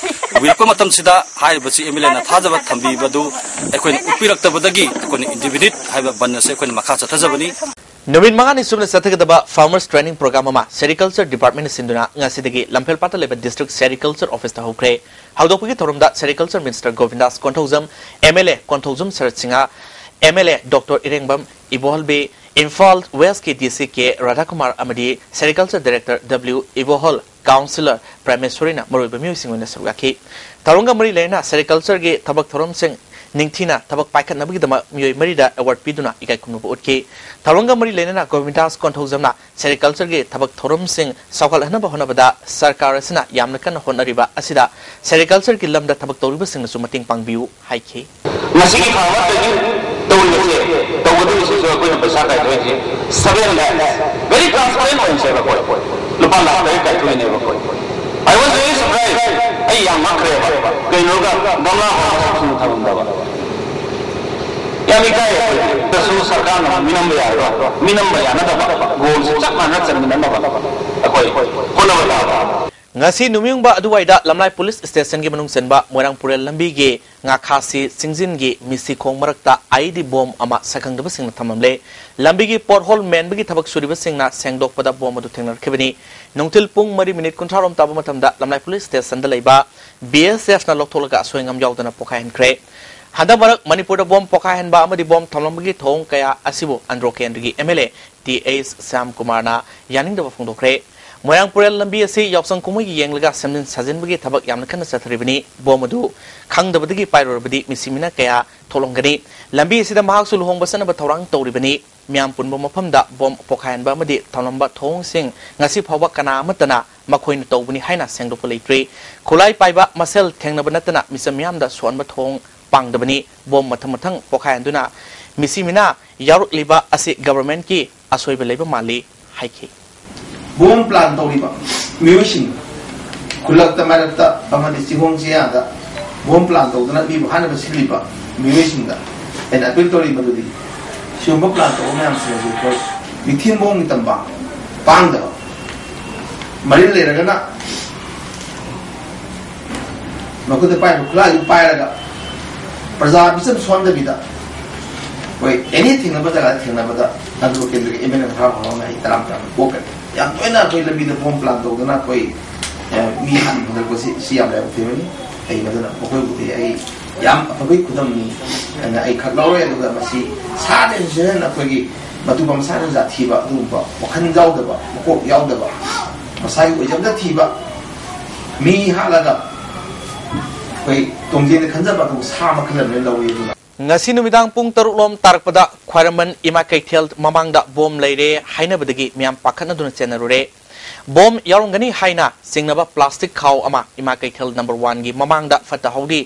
ꯄꯨꯕꯤꯔꯛꯄ ꯃꯇꯝꯁꯤꯗ ꯍꯥꯏꯔꯤꯕꯁꯤ MLAꯅ ꯊꯥꯖꯕ ꯊꯝꯕꯤꯕꯗꯨ ꯑꯩꯈꯣꯏꯅ ꯎꯠꯄꯤꯔꯛꯇꯕꯗꯒꯤ ꯑꯩꯈꯣꯏꯅ indefinite ꯍꯥꯏꯕ ꯕꯟ ꯑꯁꯤ ꯑꯩꯈꯣꯏꯅ ꯃꯈꯥ ꯆꯠꯊꯖꯕꯅꯤ꯫ ꯅꯨꯃꯤꯠ ꯃꯉꯥꯅꯤ ꯁꯨꯞꯅ ꯆꯠꯊꯒꯗꯕ farmers training program ꯑꯃ Sericulture Departmentꯅ ꯁꯤꯟꯗꯨꯅ ꯉꯁꯤꯗꯒꯤ ꯂꯝꯐꯦꯜꯄꯥꯠꯇ ꯂꯩꯕ District Sericulture Officeꯇ ꯍꯧꯈ꯭ꯔꯦ꯫ ꯍꯧꯗꯣꯛꯄꯒꯤ ꯊꯧꯔꯝꯗ Sericulture Minister ꯒꯣꯕꯤꯟꯗꯥꯁ Konthoujam, MLA Konthoujam ꯁꯔꯠ Singh, MLA Doctor ꯏꯔꯦꯡꯕꯝ ꯏꯕꯣꯍꯜꯕꯤ, Imphal Westꯀꯤ DC ꯀꯦ ꯔꯥꯙꯥꯀꯨꯃꯥꯔ ꯑꯃꯗꯤ Sericulture Director W ꯏꯕꯣꯍꯜ, Councillor ꯄ꯭ꯔꯦꯃꯦꯁꯣꯔꯤꯅ ꯃꯔꯨꯑꯣꯏꯕ ꯃꯤꯑꯣꯏꯁꯤꯡ ꯑꯣꯏꯅ ꯁꯔꯨꯛ ꯌꯥꯈꯤ꯫ ꯊꯧꯔꯝꯒ ꯃꯔꯤ ꯂꯩꯅꯅ Sericultureꯒꯤ ꯊꯕꯛ ꯊꯧꯔꯝꯁꯤꯡ ꯅꯤꯡꯊꯤꯅ ꯊꯕꯛ ꯄꯥꯏꯈꯠꯅꯕꯒꯤꯗꯃꯛ ꯃꯤꯑꯣꯏ ꯃꯔꯤꯗ award ꯄꯤꯗꯨꯅ ꯏꯀꯥꯏ ꯈꯨꯝꯅꯕ ꯎꯠꯈꯤ꯫ ꯊꯧꯔꯝꯒ ꯃꯔꯤ ꯂꯩꯅꯅ ꯒꯣꯕꯤꯟꯗꯥꯁ ꯀꯣꯟꯊꯧꯖꯝꯅ Sericultureꯒꯤ ꯊꯕꯛ ꯊꯧꯔꯝꯁꯤꯡ ꯆꯥꯎꯈꯠꯍꯟꯅꯕ ꯍꯣꯠꯅꯕꯗ ꯁꯔꯀꯥꯔ ꯑꯁꯤꯅ ꯌꯥꯝꯅ ꯀꯟꯅ ꯍꯣꯠꯅꯔꯤꯕ ꯑꯁꯤꯗ Sericultureꯒꯤ ꯂꯝꯗ ꯊꯕꯛ ꯇꯧꯔꯤꯕꯁꯤꯡꯅꯁꯨ ꯃꯇꯦꯡ ꯄꯥꯡꯕꯤꯌꯨ ꯍꯥꯏꯈꯤ꯫ ꯉꯁꯤꯒꯤ ꯐꯥꯔꯃꯔ ꯇ꯭ꯔꯦꯅꯤꯡ ꯇꯧꯔꯤꯕꯁꯦ, ꯇꯧꯒꯗꯧꯔꯤꯁꯤꯁꯨ ꯑꯩꯈꯣꯏꯅ ꯄꯩꯁꯥ ꯀꯥꯏꯊꯣꯛꯏꯁꯦ seven lakhs, very transparent ꯑꯣꯏꯅ ꯁꯦꯕ ꯑꯩꯈꯣꯏ ꯂꯨꯄꯥ ꯂꯥꯈ ꯇꯔꯦꯠ ꯀꯥꯏꯊꯣꯛꯏꯅꯦꯕ ꯑꯩꯈꯣꯏ꯫ I was very surprised. ꯑꯩ ꯌꯥꯝ ꯉꯛꯈ꯭ꯔꯦꯕ꯫ ꯀꯩꯅꯣꯒ ꯒꯝꯂꯥ ꯐꯥꯎ ꯃꯁꯛ ꯈꯪꯅ ꯊꯝꯃꯝꯗꯕ꯫ ꯌꯥꯝ ꯏꯀꯥꯏ ꯑꯩꯈꯣꯏ꯫ ꯁꯔꯀꯥꯔꯅ ꯃꯤꯅꯝꯕ ꯌꯥꯔꯣꯏ꯫ ꯃꯤꯅꯝꯕ ꯌꯥꯅꯗꯕ ꯒꯣꯜꯁꯦ ꯆꯞ ꯃꯥꯟꯅ ꯆꯟꯃꯤꯟꯅꯅꯕ ꯑꯩꯈꯣꯏ ꯍꯣꯠꯅꯕ ꯇꯥꯕ꯫ ꯉꯁꯤ ꯅꯨꯃꯤꯌꯨꯡꯕ ꯑꯗꯨꯋꯥꯏꯗ ꯂꯝꯂꯥꯏ ꯄꯨꯂꯤꯁ ꯁ꯭ꯇꯦꯁꯟꯒꯤ ꯃꯅꯨꯡ ꯆꯟꯕ ꯃꯣꯏꯔꯥꯡ ꯄꯨꯔꯦꯜ ꯂꯝꯕꯤꯒꯤ ꯉꯥꯈꯥꯁꯤ ꯆꯤꯡꯖꯤꯟꯒꯤ ꯃꯤꯁꯤꯈꯣꯡ ꯃꯔꯛꯇ IED ꯕꯣꯝ ꯑꯃ ꯁꯛꯈꯪꯗꯕꯁꯤꯡꯅ ꯊꯝꯂꯝꯂꯦ꯫ ꯂꯝꯕꯤꯒꯤ ꯄꯣꯠꯍꯣꯜ ꯃꯦꯟꯕꯒꯤ ꯊꯕꯛ ꯁꯨꯔꯤꯕꯁꯤꯡꯅ ꯁꯦꯡꯗꯣꯛꯄꯗ ꯕꯣꯝ ꯑꯗꯨ ꯊꯦꯡꯅꯔꯛꯈꯤꯕꯅꯤ꯫ ꯅꯨꯡꯊꯤꯜ ꯄꯨꯡ ꯃꯔꯤ ꯃꯤꯅꯤꯠ ꯀꯨꯟꯊ꯭ꯔꯥ ꯔꯣꯝ ꯇꯥꯕ ꯃꯇꯝꯗ ꯂꯝꯂꯥꯏ ꯄꯨꯂꯤꯁ ꯁ꯭ꯇꯦꯁꯟꯗ ꯂꯩꯕ BSFꯅ ꯂꯧꯊꯣꯛꯂꯒ ꯑꯁꯣꯏ ꯑꯉꯥꯝ ꯌꯥꯎꯗꯅ ꯄꯣꯈꯥꯏꯍꯟꯈ꯭ꯔꯦ꯫ ꯍꯟꯗꯛ ꯃꯔꯛ ꯃꯅꯤꯄꯨꯔꯗ ꯕꯣꯝ ꯄꯣꯈꯥꯏꯍꯟꯕ ꯑꯃꯗꯤ ꯕꯣꯝ ꯊꯝꯂꯝꯕꯒꯤ ꯊꯧꯑꯣꯡ ꯀꯌꯥ ꯑꯁꯤꯕꯨ ꯑꯟꯗ꯭ꯔꯣ ꯀꯦꯟꯗ꯭ꯔꯒꯤ MLA ꯇꯤ ꯑꯩꯆ ꯁ꯭ꯌꯥꯝ ꯀꯨꯃꯥꯔꯅ ꯌꯥꯅꯤꯡꯗꯕ ꯐꯣꯡꯗꯣꯛꯈ꯭ꯔꯦ꯫ ꯃꯣꯏꯔꯥꯡ ꯄꯨꯔꯦꯜ ꯂꯝꯕꯤ ꯑꯁꯤ ꯌꯥꯎꯁꯪ ꯀꯨꯝꯍꯩꯒꯤ ꯌꯦꯡꯂꯒ ꯁꯦꯝꯖꯤꯟ ꯁꯥꯖꯤꯟꯕꯒꯤ ꯊꯕꯛ ꯌꯥꯝꯅ ꯀꯟꯅ ꯆꯠꯊꯔꯤꯕꯅꯤ꯫ ꯕꯣꯝ ꯑꯗꯨ ꯈꯪꯗꯕꯗꯒꯤ ꯄꯥꯏꯔꯨꯔꯕꯗꯤ ꯃꯤꯁꯤ ꯃꯤꯅ ꯀꯌꯥ ꯊꯣꯛꯂꯝꯒꯅꯤ꯫ ꯂꯝꯕꯤ ꯑꯁꯤꯗ ꯃꯍꯥꯛꯁꯨ ꯂꯨꯍꯣꯡꯕ ꯆꯠꯅꯕ ꯊꯧꯔꯥꯡ ꯇꯧꯔꯤꯕꯅꯤ꯫ ꯃꯤꯌꯥꯝ ꯄꯨꯟꯕ ꯃꯐꯝꯗ ꯕꯣꯝ ꯄꯣꯈꯥꯏꯍꯟꯕ ꯑꯃꯗꯤ ꯊꯝꯂꯝꯕ ꯊꯧꯑꯣꯡꯁꯤꯡ ꯉꯁꯤ ꯐꯥꯎꯕ ꯀꯅꯥ ꯑꯃꯠꯇꯅ ꯃꯈꯣꯏꯅ ꯇꯧꯕꯅꯤ ꯍꯥꯏꯅ ꯁꯦꯡꯗꯣꯛꯄ ꯂꯩꯇ꯭ꯔꯤ꯫ ꯈꯨꯠꯂꯥꯏ ꯄꯥꯏꯕ ꯃꯁꯦꯜ ꯊꯦꯡꯅꯕ ꯅꯠꯇꯅ ꯃꯤꯆꯝ ꯃꯤꯌꯥꯝꯗ ꯁꯣꯛꯍꯟꯕ ꯊꯧꯑꯣꯡ ꯄꯥꯡꯗꯕꯅꯤ꯫ ꯕꯣꯝ ꯃꯊꯪ ꯃꯊꯪ ꯄꯣꯈꯥꯏꯍꯟꯗꯨꯅ ꯃꯤꯁꯤ ꯃꯤꯅ ꯌꯥꯎꯔꯛꯂꯤꯕ ꯑꯁꯤ ꯒꯚꯔꯟꯃꯦꯟꯠꯀꯤ ꯑꯁꯣꯏꯕ ꯂꯩꯕ ꯃꯥꯜꯂꯤ ꯍꯥꯏꯈꯤ꯫ ꯕꯣꯝ ꯄ꯭ꯂꯥꯟ ꯇꯧꯔꯤꯕ ꯃꯤꯑꯣꯏꯁꯤꯡ, ꯈꯨꯜꯂꯛꯇ ꯃꯥꯏꯔꯛꯇ ꯑꯃꯗꯤ ꯆꯤꯡꯈꯣꯡ ꯆꯤꯌꯥꯗ ꯕꯣꯝ ꯄ꯭ꯂꯥꯟ ꯇꯧꯗꯨꯅ ꯃꯤꯕꯨ ꯍꯥꯠꯅꯕ ꯁꯤꯜꯂꯤꯕ ꯃꯤꯑꯣꯏꯁꯤꯡꯗ ꯑꯩꯅ ꯑꯄꯤꯜ ꯇꯧꯔꯤ ꯃꯗꯨꯗꯤ ꯁꯤꯒꯨꯝꯕ ꯄ꯭ꯂꯥꯟ ꯇꯧꯕ ꯃꯌꯥꯝꯁꯤꯡ ꯑꯁꯤ ꯑꯩꯈꯣꯏ ꯃꯤꯊꯤꯟꯕꯣꯡꯒꯤ ꯇꯝꯕ ꯄꯥꯡꯗꯕ, ꯃꯔꯤꯜ ꯂꯩꯔꯒꯅ ꯃꯈꯨꯠꯇ ꯄꯥꯏꯕ ꯈꯨꯠꯂꯥꯏꯗꯨ ꯄꯥꯏꯔꯒ ꯄ꯭ꯔꯖꯥ ꯃꯤꯆꯝ ꯁꯣꯟꯗꯕꯤꯗ ꯑꯩꯈꯣꯏ ꯑꯦꯅꯤ ꯊꯦꯡꯅꯕ ꯖꯒꯥꯗ ꯊꯦꯡꯅꯕꯗ ꯅꯟꯗꯨꯔ ꯀꯦꯟꯗ꯭ꯔꯒꯤ ꯑꯦꯝ ꯑꯦꯜ ꯑꯦ ꯍꯔꯥꯎ ꯍꯔꯥꯎꯅ ꯑꯩ ꯇꯔꯥꯝ ꯇꯔꯥꯝꯅ ꯄꯣꯛꯀꯅꯤ꯫ ꯌꯥꯝ ꯇꯣꯏꯅ ꯑꯩꯈꯣꯏ ꯂꯝꯕꯤꯗ ꯕꯣꯝ ꯄ꯭ꯂꯥꯟ ꯇꯧꯗꯅ ꯑꯩꯈꯣꯏ, ꯑꯦ, ꯃꯤ ꯍꯥꯠꯅ ꯍꯟꯗꯛꯄꯁꯤ ꯁꯤ ꯌꯥꯝ ꯂꯥꯏꯕꯛ ꯊꯤꯕꯅꯤ꯫ ꯑꯩ ꯃꯗꯨꯅ ꯃꯈꯣꯏꯕꯨꯗꯤ ꯑꯩ ꯌꯥꯝ ꯑꯐꯕꯒꯤ ꯈꯨꯗꯝꯅꯤ ꯍꯥꯏꯅ ꯑꯩ ꯈꯛ ꯂꯧꯔꯣꯏ꯫ ꯑꯗꯨꯒ ꯃꯁꯤ ꯁꯥꯗ ꯍꯦꯟꯅ ꯑꯩꯈꯣꯏꯒꯤ ꯃꯇꯨ ꯃꯁꯥꯅ ꯖꯥꯠ ꯊꯤꯕ, ꯑꯗꯨꯒꯨꯝꯕ ꯋꯥꯈꯜ ꯌꯥꯎꯗꯕ, ꯃꯀꯣꯛ ꯌꯥꯎꯗꯕ, ꯃꯁꯥꯒꯤ ꯑꯣꯏꯖꯕꯗ ꯊꯤꯕ ꯃꯤ ꯍꯥꯠꯂꯒ ꯑꯩꯈꯣꯏ ꯇꯣꯡꯖꯦꯜꯗ ꯈꯟꯖꯕ ꯑꯗꯨꯒ ꯁꯥ ꯃꯈꯜ ꯑꯃ ꯂꯧꯏ꯫ ꯑꯗꯨꯅ ꯉꯁꯤ ꯅꯨꯃꯤꯗꯥꯡ ꯄꯨꯡ ꯇꯔꯨꯛ ꯂꯣꯝ ꯇꯥꯔꯛꯄꯗ ꯈ꯭ꯋꯥꯏꯔꯝꯕꯟ ꯏꯃꯥ ꯀꯩꯊꯦꯜ ꯃꯃꯥꯡꯗ ꯕꯣꯝ ꯂꯩꯔꯦ ꯍꯥꯏꯅꯕꯗꯒꯤ ꯃꯤꯌꯥꯝ ꯄꯥꯈꯠꯅꯗꯨꯅ ꯆꯦꯟꯅꯔꯨꯔꯦ꯫ ꯕꯣꯝ ꯌꯥꯎꯔꯝꯒꯅꯤ ꯍꯥꯏꯅ ꯆꯤꯡꯅꯕ ꯄ꯭ꯂꯥꯁꯇꯤꯛ ꯈꯥꯎ ꯑꯃ ꯏꯃꯥ ꯀꯩꯊꯦꯜ ꯅꯝꯕꯔ ꯋꯥꯟꯒꯤ ꯃꯃꯥꯡꯗ ꯐꯠꯇ ꯍꯥꯎꯗꯤ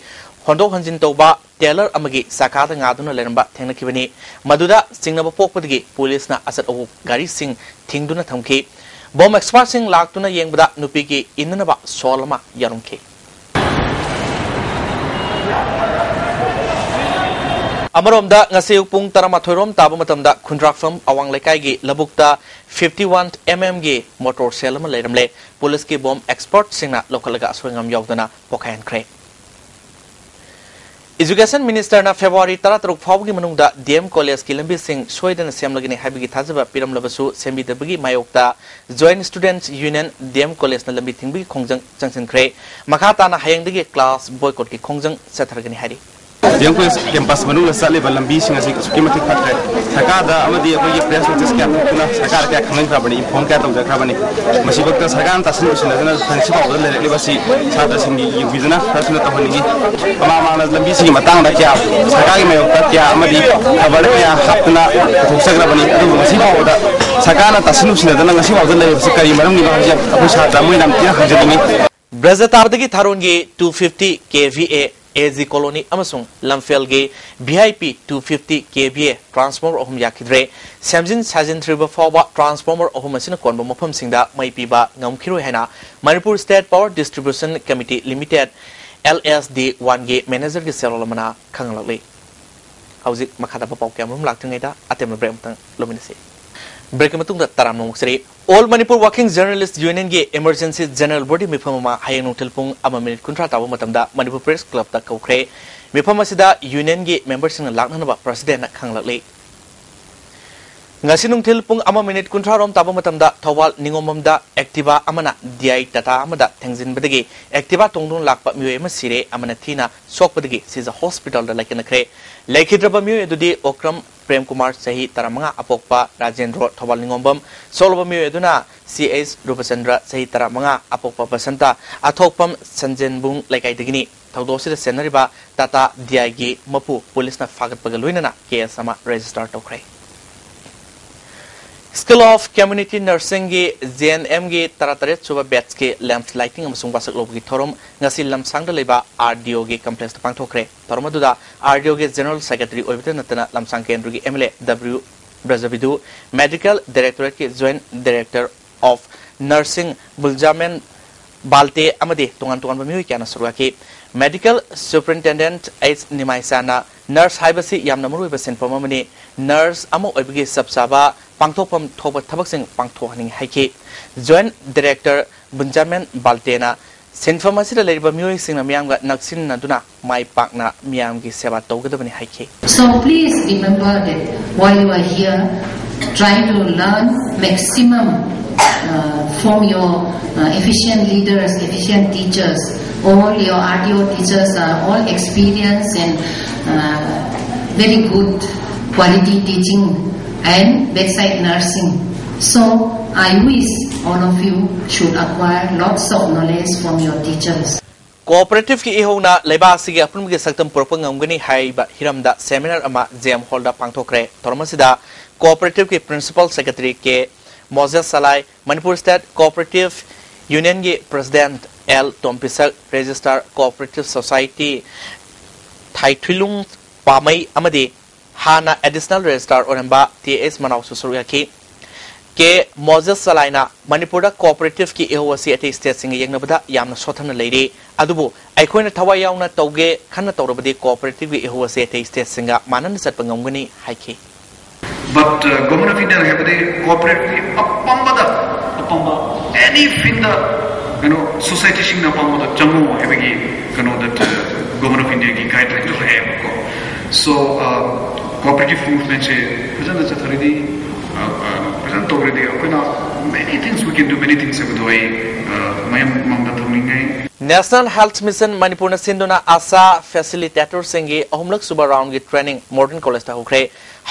ꯍꯣꯟꯗꯣꯛ ꯍꯣꯟꯖꯤꯟ ꯇꯧꯕ ꯇꯦꯂꯔ ꯑꯃꯒꯤ ꯆꯀꯥꯗ ꯉꯥꯗꯨꯅ ꯂꯩꯔꯝꯕ ꯊꯦꯡꯅꯈꯤꯕꯅꯤ꯫ ꯃꯗꯨꯗ ꯆꯤꯡꯅꯕ ꯄꯣꯛꯄꯗꯒꯤ ꯄꯨꯂꯤꯁꯅ ꯑꯆꯠ ꯑꯋꯣꯛ ꯒꯥꯔꯤꯁꯤꯡ ꯊꯤꯡꯗꯨꯅ ꯊꯝꯈꯤ꯫ ꯕꯣꯝ ꯑꯦꯛꯁꯄꯥꯔꯠꯁꯤꯡ ꯂꯥꯛꯇꯨꯅ ꯌꯦꯡꯕꯗ ꯅꯨꯄꯤꯒꯤ ꯏꯟꯅꯅꯕ ꯁꯣꯜ ꯑꯃ ꯌꯥꯎꯔꯝꯈꯤ꯫ ꯑꯃꯔꯣꯝꯗ, ꯉꯁꯤ ꯑꯌꯨꯛ ꯄꯨꯡ ꯇꯔꯥꯃꯥꯊꯣꯏ ꯔꯣꯝ ꯇꯥꯕ ꯃꯇꯝꯗ ꯈꯨꯟꯗ꯭ꯔꯥꯛꯐꯝ ꯑꯋꯥꯡ ꯂꯩꯀꯥꯏꯒꯤ ꯂꯧꯕꯨꯛꯇ ꯐꯤꯐꯇꯤ ꯋꯥꯟ ꯑꯦꯝ ꯑꯦꯝꯒꯤ ꯃꯣꯇꯣꯔ ꯁꯦꯜ ꯑꯃ ꯂꯩꯔꯝꯂꯦ꯫ ꯄꯨꯂꯤꯁꯀꯤ ꯕꯣꯝ ꯑꯦꯛꯁꯄꯔꯠꯁꯤꯡꯅ ꯂꯧꯈꯠꯂꯒ ꯑꯁꯣꯏ ꯑꯉꯥꯝ ꯌꯥꯎꯗꯅ ꯄꯣꯈꯥꯏꯍꯟꯈ꯭ꯔꯦ꯫ ꯏꯖꯨꯀꯦꯁꯟ ꯃꯤꯅꯤꯁꯇꯔꯅ ꯐꯦꯕ꯭ꯔꯨꯋꯥꯔꯤ ꯇꯔꯥꯇꯔꯨꯛ ꯐꯥꯎꯕꯒꯤ ꯃꯅꯨꯡꯗ ꯗꯤ ꯑꯦꯝ ꯀꯣꯂꯦꯖꯀꯤ ꯂꯝꯕꯤꯁꯤꯡ ꯁꯣꯏꯗꯅ ꯁꯦꯝꯂꯒꯅꯤ ꯍꯥꯏꯕꯒꯤ ꯊꯥꯖꯕ ꯄꯤꯔꯝꯂꯕꯁꯨ ꯁꯦꯝꯕꯤꯗꯕꯒꯤ ꯃꯥꯌꯣꯛꯇ ꯖꯣꯏꯟꯠ ꯁ꯭ꯇꯨꯗꯦꯟꯠꯁ ꯌꯨꯅꯤꯌꯟ ꯗꯤ ꯑꯦꯝ ꯀꯣꯂꯦꯖꯅ ꯂꯝꯕꯤ ꯊꯤꯡꯕꯒꯤ ꯈꯣꯡꯖꯪ ꯆꯪꯁꯤꯟꯈ꯭ꯔꯦ꯫ ꯃꯈꯥ ꯇꯥꯅ ꯍꯌꯦꯡꯗꯒꯤ ꯀ꯭ꯂꯥꯁ ꯕꯣꯏꯀꯣꯠꯀꯤ ꯈꯣꯡꯖꯪ ꯆꯠꯊꯔꯒꯅꯤ ꯍꯥꯏꯔꯤ꯫ ꯗꯤ ꯑꯦꯝ ꯀꯣꯂꯦꯖ ꯀꯦꯝꯄꯁ ꯃꯅꯨꯡꯗ ꯆꯠꯂꯤꯕ ꯂꯝꯕꯤꯁꯤꯡ ꯑꯁꯤ ꯑꯁꯨꯛꯀꯤ ꯃꯇꯤꯛ ꯐꯠꯇ꯭ꯔꯦ꯫ ꯁꯔꯀꯥꯔꯗ ꯑꯃꯗꯤ ꯑꯩꯈꯣꯏꯒꯤ ꯄ꯭ꯔꯦꯁ ꯅꯣꯇꯤꯁ ꯀꯌꯥ ꯊꯣꯛꯇꯨꯅ ꯁꯔꯀꯥꯔ ꯀꯌꯥ ꯈꯪꯍꯟꯈ꯭ꯔꯕꯅꯤ, ꯏꯟꯐꯣꯔꯝ ꯀꯌꯥ ꯇꯧꯖꯈ꯭ꯔꯕꯅꯤ꯫ ꯃꯁꯤꯐꯥꯎꯗ ꯁꯔꯀꯥꯔꯅ ꯇꯥꯁꯤꯟ ꯎꯁꯤꯟꯅꯗꯅ ꯉꯁꯤ ꯐꯥꯎꯕꯗ ꯂꯩꯔꯛꯂꯤꯕ ꯑꯁꯤ ꯁꯥꯇ꯭ꯔꯁꯤꯡꯒꯤ ꯌꯦꯡꯕꯤꯗꯨꯅ ꯈꯔ ꯊꯨꯅ ꯇꯧꯍꯟꯅꯤꯡꯉꯤ꯫ ꯃꯃꯥꯡ ꯃꯃꯥꯡꯗ ꯂꯝꯕꯤꯁꯤꯡꯒꯤ ꯃꯇꯥꯡꯗ ꯀꯌꯥ ꯁꯔꯀꯥꯔꯒꯤ ꯃꯥꯌꯣꯛꯇ ꯀꯌꯥ ꯑꯃꯗꯤ ꯈꯕꯔꯗ ꯀꯌꯥ ꯍꯥꯞꯇꯨꯅ ꯄꯨꯊꯣꯛꯆꯈ꯭ꯔꯕꯅꯤ, ꯑꯗꯨꯕꯨ ꯉꯁꯤ ꯐꯥꯎꯕꯗ ꯁꯔꯀꯥꯔꯅ ꯇꯥꯁꯤꯟ ꯎꯁꯤꯟꯅꯗꯅ ꯉꯁꯤ ꯐꯥꯎꯕꯗ ꯂꯩꯔꯤꯕꯁꯤ ꯀꯔꯤ ꯃꯔꯝꯒꯤꯅꯣ ꯍꯥꯏꯕꯁꯤ ꯑꯩꯈꯣꯏ ꯁꯥꯇ꯭ꯔ ꯑꯃ ꯑꯣꯏꯅ ꯌꯥꯝ ꯊꯤꯅ ꯍꯪꯖꯅꯤꯡꯉꯤ꯫ ꯕ꯭ꯔꯖꯇꯥꯕꯗꯒꯤ ꯊꯥꯔꯣꯟꯒꯤ two fifty K V A A G colony ꯑꯃꯁꯨꯡ ꯂꯝꯐꯦꯜꯒꯤ V I P two fifty K V A transformer ꯑꯍꯨꯝ ꯌꯥꯈꯤꯗ꯭ꯔꯦ꯫ ꯁꯦꯝꯖꯤꯟ ꯁꯥꯖꯤꯟꯗ꯭ꯔꯤꯕ ꯐꯥꯎꯕ transformer ꯑꯍꯨꯝ ꯑꯁꯤꯅ ꯀꯣꯟꯕ ꯃꯐꯝꯁꯤꯡꯗ ꯃꯩ ꯄꯤꯕ ꯉꯝꯈꯤꯔꯣꯏ ꯍꯥꯏꯅ Manipur State Power Distribution Committee Limited, L S D one ꯒꯤ manager ꯒꯤ ꯆꯦꯔꯣꯜ ꯑꯃꯅ ꯈꯪꯍꯜꯂꯛꯂꯤ꯫ ꯍꯧꯖꯤꯛ ꯃꯈꯥ ꯇꯥꯕ ꯄꯥꯎ ꯀꯌꯥ ꯃꯔꯨꯝ ꯂꯥꯛꯇ꯭ꯔꯤꯉꯩꯗ ꯑꯇꯦꯟꯕ break ꯑꯃꯇꯪ ꯂꯧꯃꯤꯟꯅꯁꯤ꯫ Break ꯀꯤ ꯃꯇꯨꯡꯗ ꯇꯔꯥꯝꯅ ꯑꯣꯛꯆꯔꯤ꯫ All Manipur Working Journalist Union ꯒꯤ emergency general body ꯃꯤꯐꯝ ꯑꯃ ꯍꯌꯦꯡ ꯅꯨꯡꯊꯤꯜ ꯄꯨꯡ ꯑꯃ minute ꯀꯨꯟꯊ꯭ꯔꯥ ꯇꯥꯕ ꯃꯇꯝꯗ ꯃꯅꯤꯄꯨꯔ Press Club ꯇ ꯀꯧꯈ꯭ꯔꯦ꯫ ꯃꯤꯐꯝ ꯑꯁꯤꯗ union ꯒꯤ member ꯁꯤꯡꯅ ꯂꯥꯛꯅꯅꯕ president ꯅ ꯈꯪꯂꯛꯂꯤ꯫ ꯉꯁꯤ ꯅꯨꯡꯊꯤꯜ ꯄꯨꯡ ꯑꯃ minute ꯀꯨꯟꯊ꯭ꯔꯥ ꯔꯣꯝ ꯇꯥꯕ ꯃꯇꯝꯗ ꯊꯧꯕꯥꯜ ꯅꯤꯉꯣꯝꯕꯝꯗ Activa ꯑꯃꯅ D I Tata ꯑꯃꯗ ꯊꯦꯡꯖꯤꯟꯕꯗꯒꯤ Activa ꯇꯣꯡꯗꯨꯅ ꯂꯥꯛꯄ ꯃꯤꯑꯣꯏ ꯑꯃ ꯁꯤꯔꯦ, ꯑꯃꯅ ꯊꯤꯅ ꯁꯣꯛꯄꯗꯒꯤ ꯁꯤꯖ hospital ꯗ ꯂꯥꯏꯀꯠꯅꯈ꯭ꯔꯦ꯫ ꯂꯩꯈꯤꯗ꯭ꯔꯕ ꯃꯤꯑꯣꯏ ꯑꯗꯨꯗꯤ ꯑꯣꯀ꯭ꯔꯝ ꯄ꯭ꯔꯦꯝ ꯀꯨꯃꯥꯔ, ꯆꯍꯤ ꯇꯔꯥꯃꯉꯥ, ꯑꯄꯣꯛꯄ ꯔꯥꯖꯦꯟꯗ꯭ꯔꯣ, ꯊꯧꯕꯥꯜ ꯅꯤꯉꯣꯝꯕꯝ꯫ ꯁꯣꯛꯂꯕ ꯃꯤꯑꯣꯏ ꯑꯗꯨꯅ C H ꯔꯨꯄꯆꯟꯗ꯭ꯔ, ꯆꯍꯤ ꯇꯔꯥꯃꯉꯥ, ꯑꯄꯣꯛꯄ ꯕꯁꯟꯇ, ꯑꯊꯣꯛꯄꯝ ꯁꯟꯖꯦꯟꯕꯨꯡ ꯂꯩꯀꯥꯏꯗꯒꯤꯅꯤ꯫ ꯊꯧꯗꯣꯛ ꯑꯁꯤꯗ ꯆꯦꯟꯅꯔꯤꯕ Tata D I ꯒꯤ ꯃꯄꯨ ꯄꯨꯂꯤꯁꯅ ꯐꯥꯒꯠꯄꯒ ꯂꯣꯏꯅꯅ case ꯑꯃ register ꯇꯧꯈ꯭ꯔꯦ꯫ School of Community Nursing ꯒꯤ J N M ꯒꯤ ꯇꯔꯥꯇꯔꯦꯠ ꯁꯨꯕ batch ꯀꯤ lamp lighting ꯑꯃꯁꯨꯡ ꯋꯥꯁꯛ ꯂꯧꯕꯒꯤ ꯊꯧꯔꯝ ꯉꯁꯤ ꯂꯝꯁꯥꯡꯗ ꯂꯩꯕ R D O ꯒꯤ complex ꯇ ꯄꯥꯡꯊꯣꯛꯈ꯭ꯔꯦ꯫ ꯊꯧꯔꯝ ꯑꯗꯨꯗ R D O ꯒꯤ General Secretary ꯑꯣꯏꯕꯇ ꯅꯠꯇꯅ ꯂꯝꯁꯥꯡ ꯀꯦꯟꯗ꯭ꯔꯒꯤ M L A W Brajabidhu, Medical Directorate ꯀꯤ Joint Director of Nursing ꯕꯨꯜꯖꯥꯃꯦꯟ Valte ꯑꯃꯗꯤ ꯇꯣꯉꯥꯟ ꯇꯣꯉꯥꯟꯕ ꯃꯤꯑꯣꯏ ꯀꯌꯥꯅ ꯁꯔꯨꯛ ꯌꯥꯈꯤ꯫ Medical Superintendent H ꯅꯤꯃꯥꯏꯆꯥꯅ nurse ꯍꯥꯏꯕꯁꯤ ꯌꯥꯝꯅ ꯃꯔꯨꯑꯣꯏꯕ ꯁꯤꯟꯐꯝ ꯑꯃꯅꯤ, nurse ꯑꯃ ꯑꯣꯏꯕꯒꯤ ꯆꯞ ꯆꯥꯕ ꯄꯥꯡꯊꯣꯛꯐꯝ ꯊꯣꯛꯄ ꯊꯕꯛꯁꯤꯡ ꯄꯥꯡꯊꯣꯛꯍꯟꯅꯤꯡꯏ ꯍꯥꯏꯈꯤ꯫ Joint Director ꯕꯨꯟꯖꯥꯃꯦꯟ ꯕꯥꯜꯇꯦꯅ ꯁꯤꯟꯐꯝ ꯑꯁꯤꯗ ꯂꯩꯔꯤꯕ ꯃꯤꯑꯣꯏꯁꯤꯡꯅ ꯃꯤꯌꯥꯝꯒ ꯅꯛꯁꯤꯟꯅꯗꯨꯅ ꯃꯥꯏ ꯄꯥꯛꯅ ꯃꯤꯌꯥꯝꯒꯤ ꯁꯦꯕꯥ ꯇꯧꯒꯗꯕꯅꯤ ꯍꯥꯏꯈꯤ꯫ So please remember that while you are here, try to learn maximum uh, from your uh, efficient leaders, efficient teachers, All your R T O teachers are all experienced and uh, very good quality teaching and bedside nursing. So I wish all of you should acquire lots of knowledge from your teachers. Cooperative ꯀꯤ ꯏꯍꯧꯅ ꯂꯩꯕꯥꯛ ꯑꯁꯤꯒꯤ ꯑꯄꯨꯟꯕꯒꯤ ꯁꯛꯇꯝ ꯄꯨꯔꯛꯄ ꯉꯝꯒꯅꯤ ꯍꯥꯏꯕ ꯍꯤꯔꯝꯗ seminar ꯑꯃ J M Hall ꯗ ꯄꯥꯡꯊꯣꯛꯈ꯭ꯔꯦ꯫ ꯊꯧꯔꯝ ꯑꯁꯤꯗ Cooperative ꯀꯤ Principal Secretary K Moses Salai, Manipur State Cooperative Union ꯒꯤ President L Tompisak, Registrar Cooperative Society Thaithuilung Pamei ꯑꯃꯗꯤ ꯍꯥꯟꯅ Additional Registrar ꯑꯣꯏꯔꯝꯕ T H ꯃꯅꯥꯎꯁꯨ ꯁꯔꯨꯛ ꯌꯥꯈꯤ꯫ ꯀꯦ ꯃꯣꯖꯦꯁ ꯁꯂꯥꯏꯅ ꯃꯅꯤꯄꯨꯔꯗ cooperative ꯀꯤ ꯏꯍꯧ ꯑꯁꯤ ꯑꯇꯩ state ꯁꯤꯡꯒ ꯌꯦꯡꯅꯕꯗ ꯌꯥꯝꯅ ꯁꯣꯠꯊꯅ ꯂꯩꯔꯤ, ꯑꯗꯨꯕꯨ ꯑꯩꯈꯣꯏꯅ ꯊꯋꯥꯏ ꯌꯥꯎꯅ ꯇꯧꯒꯦ ꯈꯟꯅ ꯇꯧꯔꯕꯗꯤ cooperative ꯀꯤ ꯏꯍꯧ ꯑꯁꯤ ꯑꯇꯩ state ꯁꯤꯡꯒ ꯃꯥꯟꯅꯅ ꯆꯠꯄ ꯉꯝꯒꯅꯤ ꯍꯥꯏꯈꯤ꯫ But uh, Government of India ꯍꯥꯏꯕꯗꯤ cooperative ꯀꯤ ꯑꯄꯥꯝꯕꯗ ꯑꯄꯥꯝꯕ any field ꯗ ꯀꯩꯅꯣ society ꯁꯤꯡꯅ ꯑꯄꯥꯝꯕꯗ ꯆꯪꯉꯣ ꯍꯥꯏꯕꯒꯤ ꯀꯩꯅꯣꯗ Government of India ꯒꯤ guideline ꯗ ꯂꯩꯌꯦꯕꯀꯣ꯫ So uh, cooperative movement ꯁꯦ ꯐꯖꯅ ꯆꯠꯊꯔꯗꯤ uh, uh, ꯐꯖꯅ ꯇꯧꯔꯗꯤ ꯑꯩꯈꯣꯏꯅ many things, we can do many things ꯍꯥꯏꯕꯗꯣ ꯑꯩ uh, ꯃꯌꯥꯝ ꯃꯃꯥꯡꯗ ꯊꯝꯅꯤꯡꯉꯦ꯫ National Health Mission ꯃꯅꯤꯄꯨꯔꯅ ꯁꯤꯟꯗꯨꯅ ASHA facilitator ꯁꯤꯡꯒꯤ ꯑꯍꯨꯝꯂꯛ ꯁꯨꯕ round ꯒꯤ training Modern College ꯇ ꯍꯧꯈ꯭ꯔꯦ꯫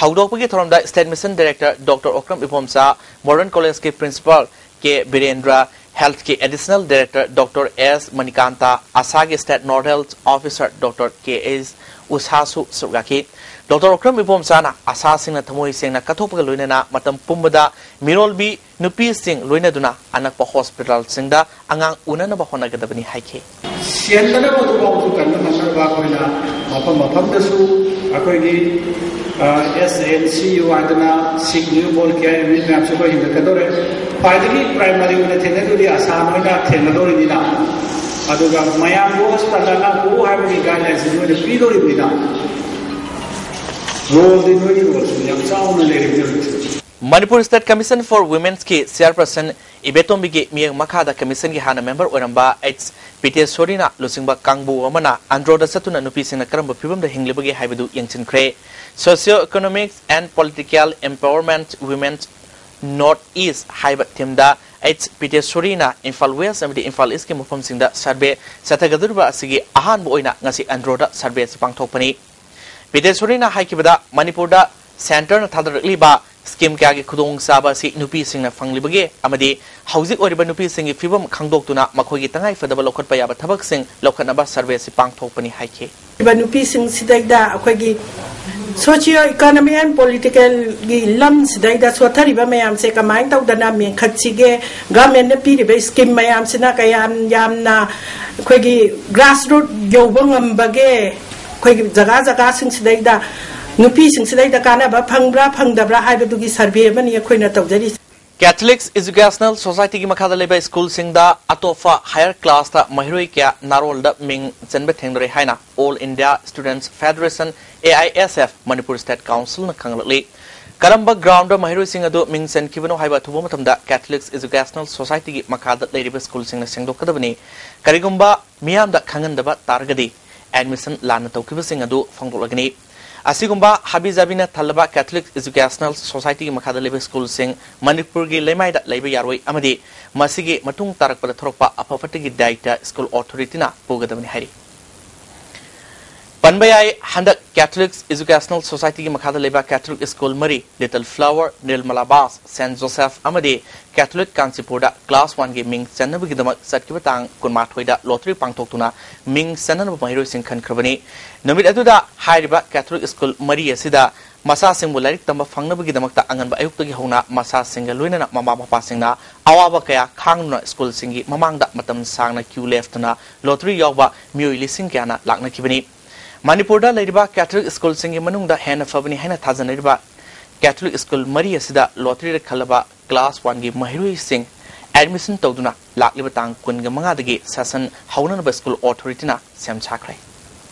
ꯍꯧꯗꯣꯛꯄꯒꯤ ꯊꯧꯔꯝꯗ State Mission Director Doctor Okram Ibomcha, Modern College ꯀꯤ Principal ꯀꯦ ꯕꯤꯔꯦꯟꯗ꯭ꯔ, Health ꯀꯤ Additional Director Doctor S Manikanta, ASHA ꯒꯤ State Nodal Officer Doctor ꯀꯦ ꯑꯦꯁ ꯎꯁꯥꯁꯨ ꯁꯔꯨꯛ ꯌꯥꯈꯤ꯫ ꯗꯣꯛꯇꯔ ꯑꯣꯀ꯭ꯔꯝ ꯏꯕꯣꯝꯆꯥꯅ ASHA ꯁꯤꯡꯅ ꯊꯃꯣꯏ ꯁꯦꯡꯅ ꯀꯠꯊꯣꯛꯄꯒ ꯂꯣꯏꯅꯅ ꯃꯇꯝ ꯄꯨꯝꯕꯗ ꯃꯤꯔꯣꯜꯕꯤ ꯅꯨꯄꯤꯁꯤꯡ ꯂꯣꯏꯅꯗꯨꯅ ꯑꯅꯛꯄ hospital ꯁꯤꯡꯗ ꯑꯉꯥꯡ ꯎꯅꯅꯕ ꯍꯣꯠꯅꯒꯗꯕꯅꯤ ꯍꯥꯏꯈꯤ꯫ ꯁꯦꯟꯗꯅꯕ ꯑꯗꯨꯐꯥꯎꯁꯨ ꯀꯟꯕ ꯉꯝꯅꯕ ꯑꯩꯈꯣꯏꯅ ꯃꯐꯝ ꯃꯐꯝꯗꯁꯨ ꯑꯩꯈꯣꯏꯒꯤ S N C U ꯍꯥꯏꯗꯅ Sick New Ball Care Unit ꯃꯌꯥꯝꯁꯨ ꯑꯩꯈꯣꯏ ꯍꯤꯡꯒꯠꯀꯗꯧꯔꯦ꯫ ꯈ꯭ꯋꯥꯏꯗꯒꯤ primary ꯑꯣꯏꯅ ꯊꯦꯡꯅꯗꯣꯏꯗꯤ ASHA ꯅ ꯑꯣꯏꯅ ꯊꯦꯡꯅꯗꯧꯔꯤꯅꯤꯅ, ꯑꯗꯨꯒ ꯃꯌꯥꯝꯕꯨ hospital ꯗ ꯑꯉꯥꯡ ꯄꯣꯛꯎ ꯍꯥꯏꯕꯒꯤ guideline ꯁꯤ ꯅꯣꯏꯅ ꯄꯤꯗꯧꯔꯤꯕꯅꯤꯅ, role ꯗꯤ ꯅꯣꯏꯒꯤ role ꯁꯨ ꯌꯥꯝ ꯆꯥꯎꯅ ꯂꯩꯔꯤꯕꯅꯤ ꯍꯧꯖꯤꯛꯁꯦ꯫ Manipur State Commission for Women's ꯀꯤ Chairperson ꯏꯕꯦꯇꯣꯝꯕꯤꯒꯤ ꯃꯤꯠꯌꯦꯡ ꯃꯈꯥꯗ Commission ꯒꯤ ꯍꯥꯟꯅ member ꯑꯣꯏꯔꯝꯕ H ꯄꯤꯇꯦꯁꯣꯔꯤꯅ ꯂꯨꯆꯤꯡꯕ ꯀꯥꯡꯕꯨ ꯑꯃꯅ ꯑꯟꯗ꯭ꯔꯣꯗ ꯆꯠꯇꯨꯅ ꯅꯨꯄꯤꯁꯤꯡꯅ ꯀꯔꯝꯕ ꯐꯤꯚꯝꯗ ꯍꯤꯡꯂꯤꯕꯒꯦ ꯍꯥꯏꯕꯗꯨ ꯌꯦꯡꯁꯤꯟꯈ꯭ꯔꯦ꯫ Socio Economic and Political Empowerment Women North East ꯍꯥꯏꯕ theme ꯗ ꯑꯩꯆ ꯄꯤꯇꯦꯁꯣꯔꯤꯅ ꯏꯝꯐꯥꯜ ꯋꯦꯁ ꯑꯃꯗꯤ ꯏꯝꯐꯥꯜ ꯏꯁꯀꯤ ꯃꯐꯝꯁꯤꯡꯗ ꯁꯔꯚꯦ ꯆꯠꯊꯒꯗꯧꯔꯤꯕ ꯑꯁꯤꯒꯤ ꯑꯍꯥꯟꯕ ꯑꯣꯏꯅ ꯉꯁꯤ ꯑꯟꯗ꯭ꯔꯣꯗ ꯁꯔꯚꯦ ꯑꯁꯤ ꯄꯥꯡꯊꯣꯛꯄꯅꯤ꯫ ꯄꯤꯇꯦꯁꯣꯔꯤꯅ ꯍꯥꯏꯈꯤꯕꯗ, ꯃꯅꯤꯄꯨꯔꯗ ꯁꯦꯟꯇꯔꯅ ꯊꯥꯗꯔꯛꯂꯤꯕ ꯁ꯭ꯀꯤꯝ ꯀꯌꯥꯒꯤ ꯈꯨꯗꯣꯡꯆꯥꯕ ꯑꯁꯤ ꯅꯨꯄꯤꯁꯤꯡꯅ ꯐꯪꯂꯤꯕꯒꯦ ꯑꯃꯗꯤ ꯍꯧꯖꯤꯛ ꯑꯣꯏꯔꯤꯕ ꯅꯨꯄꯤꯁꯤꯡꯒꯤ ꯐꯤꯕꯝ ꯈꯪꯗꯣꯛꯇꯨꯅ ꯃꯈꯣꯏꯒꯤ ꯇꯉꯥꯏꯐꯗꯕ ꯂꯧꯈꯠꯄ ꯌꯥꯕ ꯊꯕꯛꯁꯤꯡ ꯂꯧꯈꯠꯅꯕ ꯁꯔꯚꯦ ꯑꯁꯤ ꯄꯥꯡꯊꯣꯛꯄꯅꯤ ꯍꯥꯏꯈꯤ꯫ ꯅꯨꯄꯤꯁꯤꯡꯁꯤꯗꯩꯗ ꯑꯩꯈꯣꯏꯒꯤ socio economic and political ꯒꯤ ꯂꯝꯁꯤꯗꯩꯗ ꯁꯣꯠꯊꯔꯤꯕ ꯃꯌꯥꯝꯁꯦ ꯀꯃꯥꯏꯅ ꯇꯧꯗꯅ ꯃꯦꯟꯈꯠꯁꯤꯒꯦ, ꯒꯚꯔꯟꯃꯦꯟꯠꯅ ꯄꯤꯔꯤꯕ ꯁ꯭ꯀꯤꯝ ꯃꯌꯥꯝꯁꯤꯅ ꯀꯌꯥꯝ ꯌꯥꯝꯅ ꯑꯩꯈꯣꯏꯒꯤ ꯒ꯭ꯔꯥꯁ ꯔꯨꯠ ꯌꯧꯕ ꯉꯝꯕꯒꯦ, ꯑꯩꯈꯣꯏꯒꯤ ꯖꯒꯥ ꯖꯒꯥꯁꯤꯡꯁꯤꯗꯩꯗ ꯅꯨꯄꯤꯁꯤꯡꯁꯤꯗꯩꯗ ꯀꯥꯟꯅꯕ ꯐꯪꯕ꯭ꯔꯥ ꯐꯪꯗꯕ꯭ꯔꯥ ꯍꯥꯏꯕꯗꯨꯒꯤ ꯁꯔꯚꯦ ꯑꯃꯅꯤ ꯑꯩꯈꯣꯏꯅ ꯇꯧꯖꯔꯤꯁꯦ꯫ ꯀꯦꯊꯣꯂꯤꯛ ꯏꯖꯨꯀꯦꯁꯅꯦꯜ ꯁꯣꯁꯥꯏꯇꯤꯒꯤ ꯃꯈꯥꯗ ꯂꯩꯕ ꯁ꯭ꯀꯨꯜꯁꯤꯡꯗ ꯑꯇꯣꯞꯄ ꯍꯥꯌꯔ ꯀ꯭ꯂꯥꯁꯇ ꯃꯍꯩꯔꯣꯏ ꯀꯌꯥ ꯅꯥꯔꯣꯜꯗ ꯃꯤꯡ ꯆꯟꯕ ꯊꯦꯡꯅꯔꯦ ꯍꯥꯏꯅ All India Students Federation, A I S F, Manipur state ꯀꯥꯎꯟꯁꯤꯜꯅ ꯈꯪꯂꯛꯂꯤ꯫ ꯀꯔꯝꯕ ꯒ꯭ꯔꯥꯎꯟꯗ ꯃꯍꯩꯔꯣꯏꯁꯤꯡ ꯑꯗꯨ ꯃꯤꯡ ꯆꯟꯈꯤꯕꯅꯣ ꯍꯥꯏꯕ ꯑꯊꯨꯕ ꯃꯇꯝꯗ ꯀꯦꯊꯣꯂꯤꯛ ꯏꯖꯨꯀꯦꯁꯅꯦꯜ ꯁꯣꯁꯥꯏꯇꯤꯒꯤ ꯃꯈꯥꯗ ꯂꯩꯔꯤꯕ ꯁ꯭ꯀꯨꯜꯁꯤꯡꯅ ꯁꯦꯡꯗꯣꯛꯀꯗꯕꯅꯤ꯫ ꯀꯔꯤꯒꯨꯝꯕ ꯃꯤꯌꯥꯝꯗ ꯈꯪꯍꯟꯗꯕ ꯇꯥꯔꯒꯗꯤ ꯑꯦꯗꯃꯤꯁꯟ ꯂꯥꯟꯅ ꯇꯧꯈꯤꯕꯁꯤꯡ ꯑꯗꯨ ꯐꯣꯡꯗꯣꯛꯂꯒꯅꯤ꯫ ꯑꯁꯤꯒꯨꯝꯕ ꯍꯥꯕꯤꯖꯥꯕꯤꯅ ꯊꯜꯂꯕ ꯀꯦꯊꯣꯂꯤꯛ ꯏꯖꯨꯀꯦꯁꯅꯦꯜ ꯁꯣꯁꯥꯏꯇꯤꯒꯤ ꯃꯈꯥꯗ ꯂꯩꯕ ꯁ꯭ꯀꯨꯜꯁꯤꯡ ꯃꯅꯤꯄꯨꯔꯒꯤ ꯂꯩꯃꯥꯏꯗ ꯂꯩꯕ ꯌꯥꯔꯣꯏ ꯑꯃꯗꯤ ꯃꯁꯤꯒꯤ ꯃꯇꯨꯡ ꯇꯥꯔꯛꯄꯗ ꯊꯣꯔꯛꯄ ꯑꯐ ꯐꯠꯇꯒꯤ ꯗꯥꯏꯇ ꯁ꯭ꯀꯨꯜ ꯑꯣꯊꯣꯔꯤꯇꯤꯅ ꯄꯨꯒꯗꯕꯅꯤ ꯍꯥꯏꯔꯤ꯫ ꯄꯟꯕ ꯌꯥꯏ, ꯍꯟꯗꯛ ꯀꯦꯊꯣꯂꯤꯛ ꯏꯖꯨꯀꯦꯁꯅꯦꯜ ꯁꯣꯁꯥꯏꯇꯤꯒꯤ ꯃꯈꯥꯗ ꯂꯩꯕ Catholic school Mary, little flower, Nirmalabas, saint Joseph ꯑꯃꯗꯤ ꯀꯦꯊꯣꯂꯤꯛ ꯀꯥꯟꯆꯤꯄꯨꯔꯗ ꯀ꯭ꯂꯥꯁ ꯋꯥꯟꯒꯤ ꯃꯤꯡ ꯆꯟꯅꯕꯒꯤꯗꯃꯛ ꯆꯠꯈꯤꯕ ꯇꯥꯡ ꯀꯨꯟꯃꯥꯊꯣꯏꯗ ꯂꯣꯇꯔꯤ ꯄꯥꯡꯊꯣꯛꯇꯨꯅ ꯃꯤꯡ ꯆꯟꯅꯅꯕ ꯃꯍꯩꯔꯣꯏꯁꯤꯡ ꯈꯟꯈ꯭ꯔꯕꯅꯤ꯫ ꯅꯨꯃꯤꯠ ꯑꯗꯨꯗ ꯍꯥꯏꯔꯤꯕ ꯀꯦꯊꯣꯂꯤꯛ ꯁ꯭ꯀꯨꯜ ꯃꯔꯤ ꯑꯁꯤꯗ ꯃꯆꯥꯁꯤꯡꯕꯨ ꯂꯥꯏꯔꯤꯛ ꯇꯝꯕ ꯐꯪꯅꯕꯒꯤꯗꯃꯛꯇ ꯑꯉꯟꯕ ꯑꯌꯨꯛꯇꯒꯤ ꯍꯧꯅ ꯃꯆꯥꯁꯤꯡꯒ ꯂꯣꯏꯅꯅ ꯃꯃꯥ ꯃꯄꯥꯁꯤꯡꯅ ꯑꯋꯥꯕ ꯀꯌꯥ ꯈꯥꯡꯗꯨꯅ ꯁ꯭ꯀꯨꯜꯁꯤꯡꯒꯤ ꯃꯃꯥꯡꯗ ꯃꯇꯝ ꯁꯥꯡꯅ ꯀ꯭ꯌꯨ ꯂꯦꯞꯇꯨꯅ ꯂꯣꯇꯔꯤ ꯌꯥꯎꯕ ꯃꯤꯑꯣꯏ ꯂꯤꯁꯤꯡ ꯀꯌꯥꯅ ꯂꯥꯛꯅꯈꯤꯕꯅꯤ꯫ ꯃꯅꯤꯄꯨꯔꯗ ꯂꯩꯔꯤꯕ ꯀꯦꯊꯣꯂꯤꯛ ꯁ꯭ꯀꯨꯜꯁꯤꯡꯒꯤ ꯃꯅꯨꯡꯗ ꯍꯦꯟꯅ ꯐꯕꯅꯤ ꯍꯥꯏꯅ ꯊꯥꯖꯅꯔꯤꯕ ꯀꯦꯊꯣꯂꯤꯛ ꯁ꯭ꯀꯨꯜ ꯃꯔꯤ ꯑꯁꯤꯗ ꯂꯣꯇꯔꯤꯗ ꯈꯜꯂꯕ ꯀ꯭ꯂꯥꯁ ꯋꯥꯟꯒꯤ ꯃꯍꯩꯔꯣꯏꯁꯤꯡ ꯑꯦꯗꯃꯤꯁꯟ ꯇꯧꯗꯨꯅ ꯂꯥꯛꯂꯤꯕ ꯇꯥꯡ ꯀꯨꯟꯒ ꯃꯉꯥꯗꯒꯤ ꯁꯦꯁꯟ ꯍꯧꯅꯅꯕ ꯁ꯭ꯀꯨꯜ ꯑꯣꯊꯣꯔꯤꯇꯤꯅ ꯁꯦꯝ ꯁꯥꯈ꯭ꯔꯦ꯫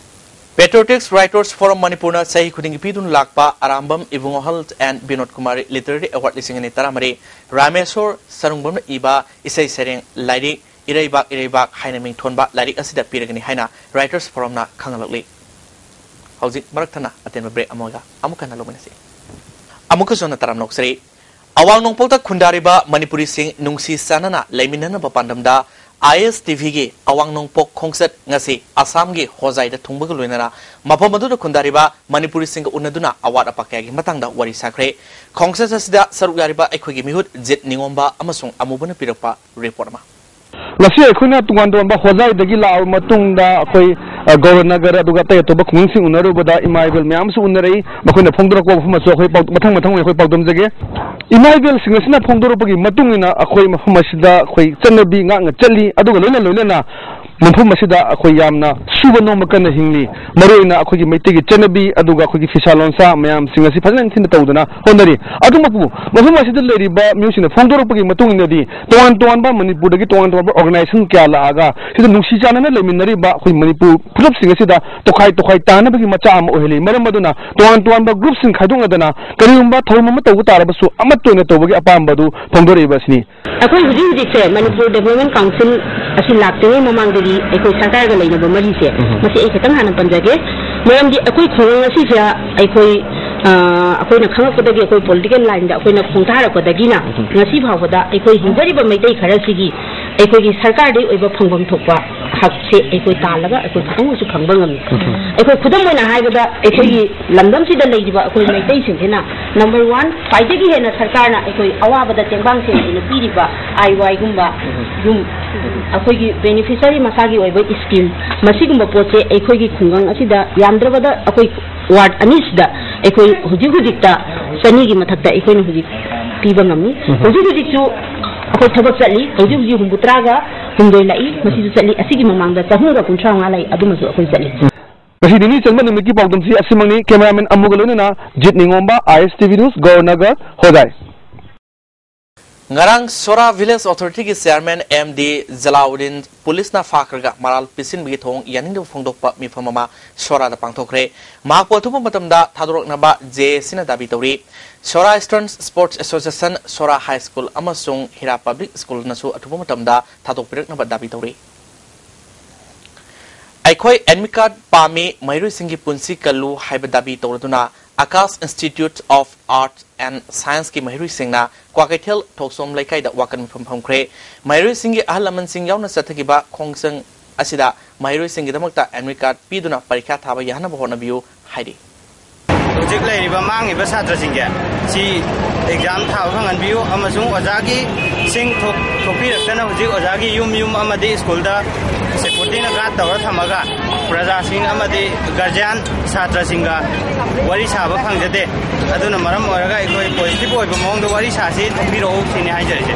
Patriotic Writers Forum ꯃꯅꯤꯄꯨꯔꯅ ꯆꯍꯤ ꯈꯨꯗꯤꯡꯒꯤ ꯄꯤꯗꯨꯅ ꯂꯥꯛꯄ ꯑꯔꯥꯝꯕꯝ ꯏꯕꯨꯡꯉꯣ health and Vinod Kumari literary award ꯂꯤꯁꯤꯡ ꯑꯅꯤ ꯇꯔꯥꯃꯔꯤ, ꯔꯥꯃꯦꯁꯣꯔ ꯁꯔꯨꯡꯕꯝꯅ ꯏꯕ ꯏꯁꯩ ꯁꯩꯔꯦꯡ ꯂꯥꯏꯔꯤꯛ ꯏꯔꯩꯕꯥꯛ ꯏꯔꯩꯕꯥꯛ ꯍꯥꯏꯅ ꯃꯤꯡꯊꯣꯟꯕ ꯂꯥꯏꯔꯤꯛ ꯑꯁꯤꯗ ꯄꯤꯔꯒꯅꯤ ꯍꯥꯏꯅ Writers Forumꯅ ꯈꯪꯍꯜꯂꯛꯂꯤ꯫ ꯍꯧꯖꯤꯛ ꯃꯔꯛ ꯊꯠꯅ ꯑꯇꯦꯟꯕ ꯕ꯭ꯔꯦꯛ ꯑꯃꯒ ꯑꯃꯨꯛ ꯍꯟꯅ ꯂꯧꯃꯤꯟꯅꯁꯤ꯫ ꯑꯃꯨꯛꯀꯁꯨ ꯍꯟꯅ ꯇꯔꯥꯝꯅ ꯑꯣꯛꯆꯔꯤ꯫ ꯑꯋꯥꯡ ꯅꯣꯡꯄꯣꯛꯇ ꯈꯨꯟꯗꯥꯔꯤꯕ ꯃꯅꯤꯄꯨꯔꯤꯁꯤꯡ ꯅꯨꯡꯁꯤ ꯆꯥꯟꯅꯅ ꯂꯩꯃꯤꯟꯅꯅꯕ ꯄꯥꯟꯗꯝꯗ ꯑꯥꯏ ꯑꯦꯁ ꯇꯤ ꯚꯤꯒꯤ ꯑꯋꯥꯡ ꯅꯣꯡꯄꯣꯛ ꯈꯣꯡꯆꯠ ꯉꯁꯤ ꯑꯁꯥꯝꯒꯤ ꯍꯣꯖꯥꯏꯗ ꯊꯨꯡꯕꯒ ꯂꯣꯏꯅꯅ ꯃꯐꯝ ꯑꯗꯨꯗ ꯈꯨꯟꯗꯥꯔꯤꯕ ꯃꯅꯤꯄꯨꯔꯤꯁꯤꯡꯒ ꯎꯅꯗꯨꯅ ꯑꯋꯥꯠ ꯑꯄꯥ ꯀꯌꯥꯒꯤ ꯃꯇꯥꯡꯗ ꯋꯥꯔꯤ ꯁꯥꯈ꯭ꯔꯦ꯫ ꯈꯣꯡꯆꯠ ꯑꯁꯤꯗ ꯁꯔꯨꯛ ꯌꯥꯔꯤꯕ ꯑꯩꯈꯣꯏꯒꯤ ꯃꯤꯍꯨꯠ ꯖꯤꯠ ꯅꯤꯉꯣꯝꯕ ꯑꯃꯁꯨꯡ ꯑꯃꯨꯕꯅ ꯄꯤꯔꯛꯄ ꯔꯤꯄꯣꯔꯠ ꯑꯃ꯫ ꯉꯁꯤ ꯑꯩꯈꯣꯏꯅ ꯇꯣꯉꯥꯟ ꯇꯣꯉꯥꯟꯕ ꯍꯣꯖꯥꯏꯗꯒꯤ ꯂꯥꯛꯂꯕ ꯃꯇꯨꯡꯗ ꯑꯩꯈꯣꯏ, ꯑ, ꯒꯧꯔꯅꯒꯔ ꯑꯗꯨꯒ ꯑꯇꯩ ꯑꯇꯣꯞꯄ ꯈꯨꯡꯒꯪꯁꯤꯡ ꯎꯅꯔꯨꯕꯗ ꯏꯃꯥ ꯏꯕꯦꯜ ꯃꯌꯥꯝꯁꯨ ꯎꯅꯔꯛꯏ꯫ ꯃꯈꯣꯏꯅ ꯐꯣꯡꯗꯣꯔꯛꯄ ꯋꯥꯐꯝ ꯑꯃꯁꯨ ꯑꯩꯈꯣꯏ ꯄꯥꯎ-, ꯃꯊꯪ ꯃꯊꯪ ꯑꯣꯏꯅ ꯑꯩꯈꯣꯏ ꯄꯥꯎꯗꯝꯖꯒꯦ꯫ ꯏꯃꯥ ꯏꯕꯦꯜꯁꯤꯡ ꯑꯁꯤꯅ ꯐꯣꯡꯗꯣꯔꯛꯄꯒꯤ ꯃꯇꯨꯡ ꯏꯟꯅ ꯑꯩꯈꯣꯏ ꯃꯐꯝ ꯑꯁꯤꯗ ꯑꯩꯈꯣꯏ ꯆꯠꯅꯕꯤ ꯉꯥꯛꯅ ꯆꯠꯂꯤ, ꯑꯗꯨꯒ ꯂꯣꯏꯅ ꯂꯣꯏꯅꯅ ꯃꯐꯝ ꯑꯁꯤꯗ ꯑꯩꯈꯣꯏ ꯌꯥꯝꯅ ꯁꯨꯕ ꯅꯣꯝꯕ ꯀꯟꯅ ꯍꯤꯡꯂꯤ꯫ ꯃꯔꯨꯑꯣꯏꯅ ꯑꯩꯈꯣꯏꯒꯤ ꯃꯩꯇꯩꯒꯤ ꯆꯠꯅꯕꯤ ꯑꯗꯨꯒ ꯑꯩꯈꯣꯏꯒꯤ ꯐꯤꯁꯥ ꯂꯣꯟꯁꯥ ꯃꯌꯥꯝꯁꯤꯡ ꯑꯁꯤ ꯐꯖꯅ ꯅꯤꯡꯊꯤꯅ ꯇꯧꯗꯨꯅ ꯍꯣꯠꯅꯔꯤ꯫ ꯑꯗꯨꯃꯛꯄꯨ ꯃꯐꯝ ꯑꯁꯤꯗ ꯂꯩꯔꯤꯕ ꯃꯤꯑꯣꯏꯁꯤꯡꯅ ꯐꯣꯡꯗꯣꯔꯛꯄꯒꯤ ꯃꯇꯨꯡ ꯏꯟꯅꯗꯤ ꯇꯣꯉꯥꯟ ꯇꯣꯉꯥꯟꯕ ꯃꯅꯤꯄꯨꯔꯗꯒꯤ ꯇꯣꯉꯥꯟ ꯇꯣꯉꯥꯟꯕ organization ꯀꯌꯥ ꯂꯥꯛꯑꯒ ꯁꯤꯗ ꯅꯨꯡꯁꯤ ꯆꯥꯟꯅꯅ ꯂꯩꯃꯤꯟꯅꯔꯤꯕ ꯑꯩꯈꯣꯏ ꯃꯅꯤꯄꯨꯔ ꯐꯨꯔꯨꯞꯁꯤꯡ ꯑꯁꯤꯗ ꯇꯣꯈꯥꯏ ꯇꯣꯈꯥꯏ ꯇꯥꯅꯕꯒꯤ ꯃꯆꯥꯛ ꯑꯃ ꯑꯣꯏꯍꯜꯂꯤ꯫ ꯃꯔꯝ ꯑꯗꯨꯅ ꯇꯣꯉꯥꯟ ꯇꯣꯉꯥꯟꯕ groupꯁꯤꯡ ꯈꯥꯏꯗꯣꯛꯅꯗꯅ ꯀꯔꯤꯒꯨꯝꯕ ꯊꯧꯔꯝ ꯑꯃ ꯇꯧꯕ ꯇꯥꯔꯕꯁꯨ ꯑꯃꯠꯇ ꯑꯣꯏꯅ ꯇꯧꯕꯒꯤ ꯑꯄꯥꯝꯕ ꯑꯗꯨ ꯐꯣꯡꯗꯣꯔꯛꯏꯕ ꯑꯁꯤꯅꯤ꯫ ꯑꯩꯈꯣꯏ ꯍꯧꯖꯤꯛ ꯍꯧꯖꯤꯛꯁꯦ ꯃꯅꯤꯄꯨꯔ ꯗꯦꯕꯂꯞꯃꯦꯟ ꯀꯥꯎꯟꯁꯤꯜ ꯑꯁꯤ ꯂꯥꯛꯇ꯭ꯔꯤꯉꯩ ꯃꯃꯥꯡꯗꯗꯤ ꯑꯩꯈꯣꯏ ꯁꯔꯀꯥꯔꯒ ꯂꯩꯅꯕ ꯃꯔꯤꯁꯦ, ꯎꯝ꯫ ꯃꯁꯤ ꯑꯩ ꯈꯤꯇꯪ ꯍꯥꯟꯅ ꯄꯟꯖꯒꯦ꯫ ꯃꯔꯝꯗꯤ ꯑꯩꯈꯣꯏ ꯈꯨꯡꯒꯪ ꯑꯁꯤꯁꯦ ꯑꯩꯈꯣꯏ, ꯑ, ꯑꯩꯈꯣꯏꯅ ꯈꯪꯂꯛꯄꯗꯒꯤ, ꯑꯩꯈꯣꯏ political lineꯗ ꯑꯩꯈꯣꯏꯅ ꯈꯣꯡꯗꯥꯔꯛꯄꯗꯒꯤꯅ ꯎꯝ꯫ ꯉꯁꯤ ꯐꯥꯎꯕꯗ ꯑꯩꯈꯣꯏ ꯍꯤꯡꯖꯔꯤꯕ ꯃꯩꯇꯩ ꯈꯔꯁꯤꯒꯤ ꯑꯩꯈꯣꯏꯒꯤ ꯁꯔꯀꯥꯔꯗꯒꯤ ꯑꯣꯏꯕ ꯐꯪꯐꯝ ꯊꯣꯛꯄ ꯍꯛꯁꯦ ꯑꯩꯈꯣꯏ ꯇꯥꯜꯂꯒ ꯑꯩꯈꯣꯏ ꯈꯤꯇꯪ ꯑꯣꯏꯁꯨ ꯐꯪꯕ ꯉꯝꯃꯤ꯫ ꯎꯝ꯫ ꯑꯩꯈꯣꯏ ꯈꯨꯗꯝ ꯑꯣꯏꯅ ꯍꯥꯏꯔꯕꯗ ꯑꯩꯈꯣꯏꯒꯤ ꯂꯝꯗꯝꯁꯤꯗ ꯂꯩꯔꯤꯕ ꯑꯩꯈꯣꯏ ꯃꯩꯇꯩꯁꯤꯡꯁꯤꯅ number one, ꯈ꯭ꯋꯥꯏꯗꯒꯤ ꯍꯦꯟꯅ ꯁꯔꯀꯥꯔꯅ ꯑꯩꯈꯣꯏ ꯑꯋꯥꯕꯗ ꯇꯦꯡꯕꯥꯡ ꯁꯦꯟ ꯑꯣꯏꯅ ꯄꯤꯔꯤꯕ ꯑꯥꯏ ꯋꯥꯏꯒꯨꯝꯕ ꯌꯨꯝ, ꯑꯩꯈꯣꯏꯒꯤ beneficiary ꯃꯁꯥꯒꯤ ꯑꯣꯏꯕ scheme, ꯃꯁꯤꯒꯨꯝꯕ ꯄꯣꯠꯁꯦ ꯑꯩꯈꯣꯏꯒꯤ ꯈꯨꯡꯒꯪ ꯑꯁꯤꯗ ꯌꯥꯝꯗ꯭ꯔꯕꯗ ꯑꯩꯈꯣꯏ ward ꯑꯅꯤꯁꯤꯗ ꯑꯩꯈꯣꯏ ꯍꯧꯖꯤꯛ ꯍꯧꯖꯤꯛꯇ ꯆꯅꯤꯒꯤ ꯃꯊꯛꯇ ꯑꯩꯈꯣꯏꯅ ꯍꯧꯖꯤꯛ ꯄꯤꯕ ꯉꯝꯃꯤ꯫ ꯎꯝ꯫ ꯍꯧꯖꯤꯛ ꯍꯧꯖꯤꯛꯁꯨ ꯑꯩꯈꯣꯏ ꯊꯕꯛ ꯆꯠꯂꯤ꯫ ꯍꯧꯖꯤꯛ ꯍꯧꯖꯤꯛ ꯍꯨꯝꯐꯨꯇꯔꯥꯒ ꯍꯨꯝꯗꯣꯏ ꯂꯥꯛꯏ, ꯃꯁꯤꯁꯨ ꯆꯠꯂꯤ꯫ ꯑꯁꯤꯒꯤ ꯃꯃꯥꯡꯗ ꯆꯍꯨꯝꯒ ꯀꯨꯟꯊ꯭ꯔꯥ ꯃꯉꯥ ꯂꯥꯛꯏ, ꯑꯗꯨꯃꯁꯨ ꯑꯩꯈꯣꯏ ꯆꯠꯂꯤ꯫ ꯉꯁꯤ ꯅꯤꯅꯤ ꯆꯟꯕ ꯅꯨꯃꯤꯠꯀꯤ ꯄꯥꯎꯗꯝꯁꯤ ꯑꯁꯤꯃꯛꯅꯤ꯫ Cameraman ꯑꯃꯨꯒ ꯂꯣꯏꯅꯅ ꯖꯤꯠ ꯅꯤꯉꯣꯝꯕ, I S T V News, ꯒꯧꯔꯅꯒꯔ, ꯍꯣꯖꯥꯏ꯫ ꯉꯔꯥꯡ ꯁꯣꯔꯥ Village Authorityꯒꯤ Chairman M D ꯖꯂꯥꯎꯗꯤꯟ ꯄꯨꯂꯤꯁꯅ ꯐꯥꯈ꯭ꯔꯒ ꯃꯔꯥꯜ ꯄꯤꯁꯤꯟꯕꯒꯤ ꯊꯧꯑꯣꯡ ꯌꯥꯅꯤꯡꯗꯕ ꯐꯣꯡꯗꯣꯛꯄ ꯃꯤꯐꯝ ꯑꯃ ꯁꯣꯔꯥꯗ ꯄꯥꯡꯊꯣꯛꯈ꯭ꯔꯦ꯫ ꯃꯍꯥꯛꯄꯨ ꯑꯊꯨꯕ ꯃꯇꯝꯗ ꯊꯥꯗꯣꯔꯛꯅꯕ J A Cꯅ ꯗꯥꯕꯤ ꯇꯧꯔꯤ꯫ ꯁꯣꯔꯥ Eastern Sports Association, ꯁꯣꯔꯥ High School ꯑꯃꯁꯨꯡ ꯍꯤꯔꯥ Public Schoolꯅꯁꯨ ꯑꯊꯨꯕ ꯃꯇꯝꯗ ꯊꯥꯗꯣꯛꯄꯤꯔꯛꯅꯕ ꯗꯥꯕꯤ ꯇꯧꯔꯤ꯫ ꯑꯩꯈꯣꯏ admit card ꯄꯥꯝꯃꯤ, ꯃꯍꯩꯔꯣꯏꯁꯤꯡꯒꯤ ꯄꯨꯟꯁꯤ ꯀꯜꯂꯨ ꯍꯥꯏꯕ Dhabi ꯇꯧꯔꯗꯨꯅ Akash Institute of Arts and Science ꯀꯤ ꯃꯍꯩꯔꯣꯏꯁꯤꯡꯅ ꯀ꯭ꯋꯥꯀꯩꯊꯦꯜ ꯊꯣꯛꯁꯣꯝ ꯂꯩꯀꯥꯏꯗ ꯋꯥꯀꯠ ꯃꯤꯐꯝ ꯐꯝꯈ꯭ꯔꯦ꯫ ꯃꯍꯩꯔꯣꯏꯁꯤꯡꯒꯤ ꯑꯍꯜ ꯂꯃꯟꯁꯤꯡ ꯌꯥꯎꯅ ꯆꯠꯊꯈꯤꯕ ꯈꯣꯡꯖꯪ ꯑꯁꯤꯗ ꯃꯍꯩꯔꯣꯏꯁꯤꯡꯒꯤꯗꯃꯛꯇ ꯑꯦꯗꯃꯤꯠ ꯀꯥꯔꯗ ꯄꯤꯗꯨꯅ ꯄꯔꯤꯈ꯭ꯌꯥ ꯊꯥꯕ ꯌꯥꯍꯟꯅꯕ ꯍꯣꯠꯅꯕꯤꯌꯨ ꯍꯥꯏꯔꯤ꯫ ꯍꯧꯖꯤꯛ ꯂꯩꯔꯤꯕ ꯃꯥꯡꯉꯤꯕ ꯁꯥꯇ꯭ꯔꯁꯤꯡꯁꯦ ꯁꯤ ꯑꯦꯛꯖꯥꯝ ꯊꯥꯕ ꯐꯪꯍꯟꯕꯤꯌꯨ, ꯑꯃꯁꯨꯡ ꯑꯣꯖꯥꯒꯤ ꯁꯤꯡ ꯊꯣꯛ-, ꯊꯣꯛꯄꯤꯔꯛꯇꯅ ꯍꯧꯖꯤꯛ ꯑꯣꯖꯥꯒꯤ ꯌꯨꯝ ꯌꯨꯝ ꯑꯃꯗꯤ ꯁ꯭ꯀꯨꯜꯗ ꯁꯦꯀ꯭ꯌꯨꯔꯤꯇꯤꯅ ꯒꯥꯔꯗ ꯇꯧꯔ ꯊꯝꯃꯒ ꯄ꯭ꯔꯖꯥꯁꯤꯡ ꯑꯃꯗꯤ ꯒꯥꯔꯖꯤꯌꯥꯟ ꯁꯥꯇ꯭ꯔꯁꯤꯡꯒ ꯋꯥꯔꯤ ꯁꯥꯕ ꯐꯪꯖꯗꯦ꯫ ꯑꯗꯨꯅ ꯃꯔꯝ ꯑꯣꯏꯔꯒ ꯑꯩꯈꯣꯏ ꯄꯣꯖꯤꯇꯤꯚ ꯑꯣꯏꯕ ꯃꯑꯣꯡꯗ ꯋꯥꯔꯤ ꯁꯥꯁꯤ, ꯊꯣꯛꯄꯤꯔꯛꯎ ꯁꯤꯅꯤ ꯍꯥꯏꯖꯔꯤꯁꯦ꯫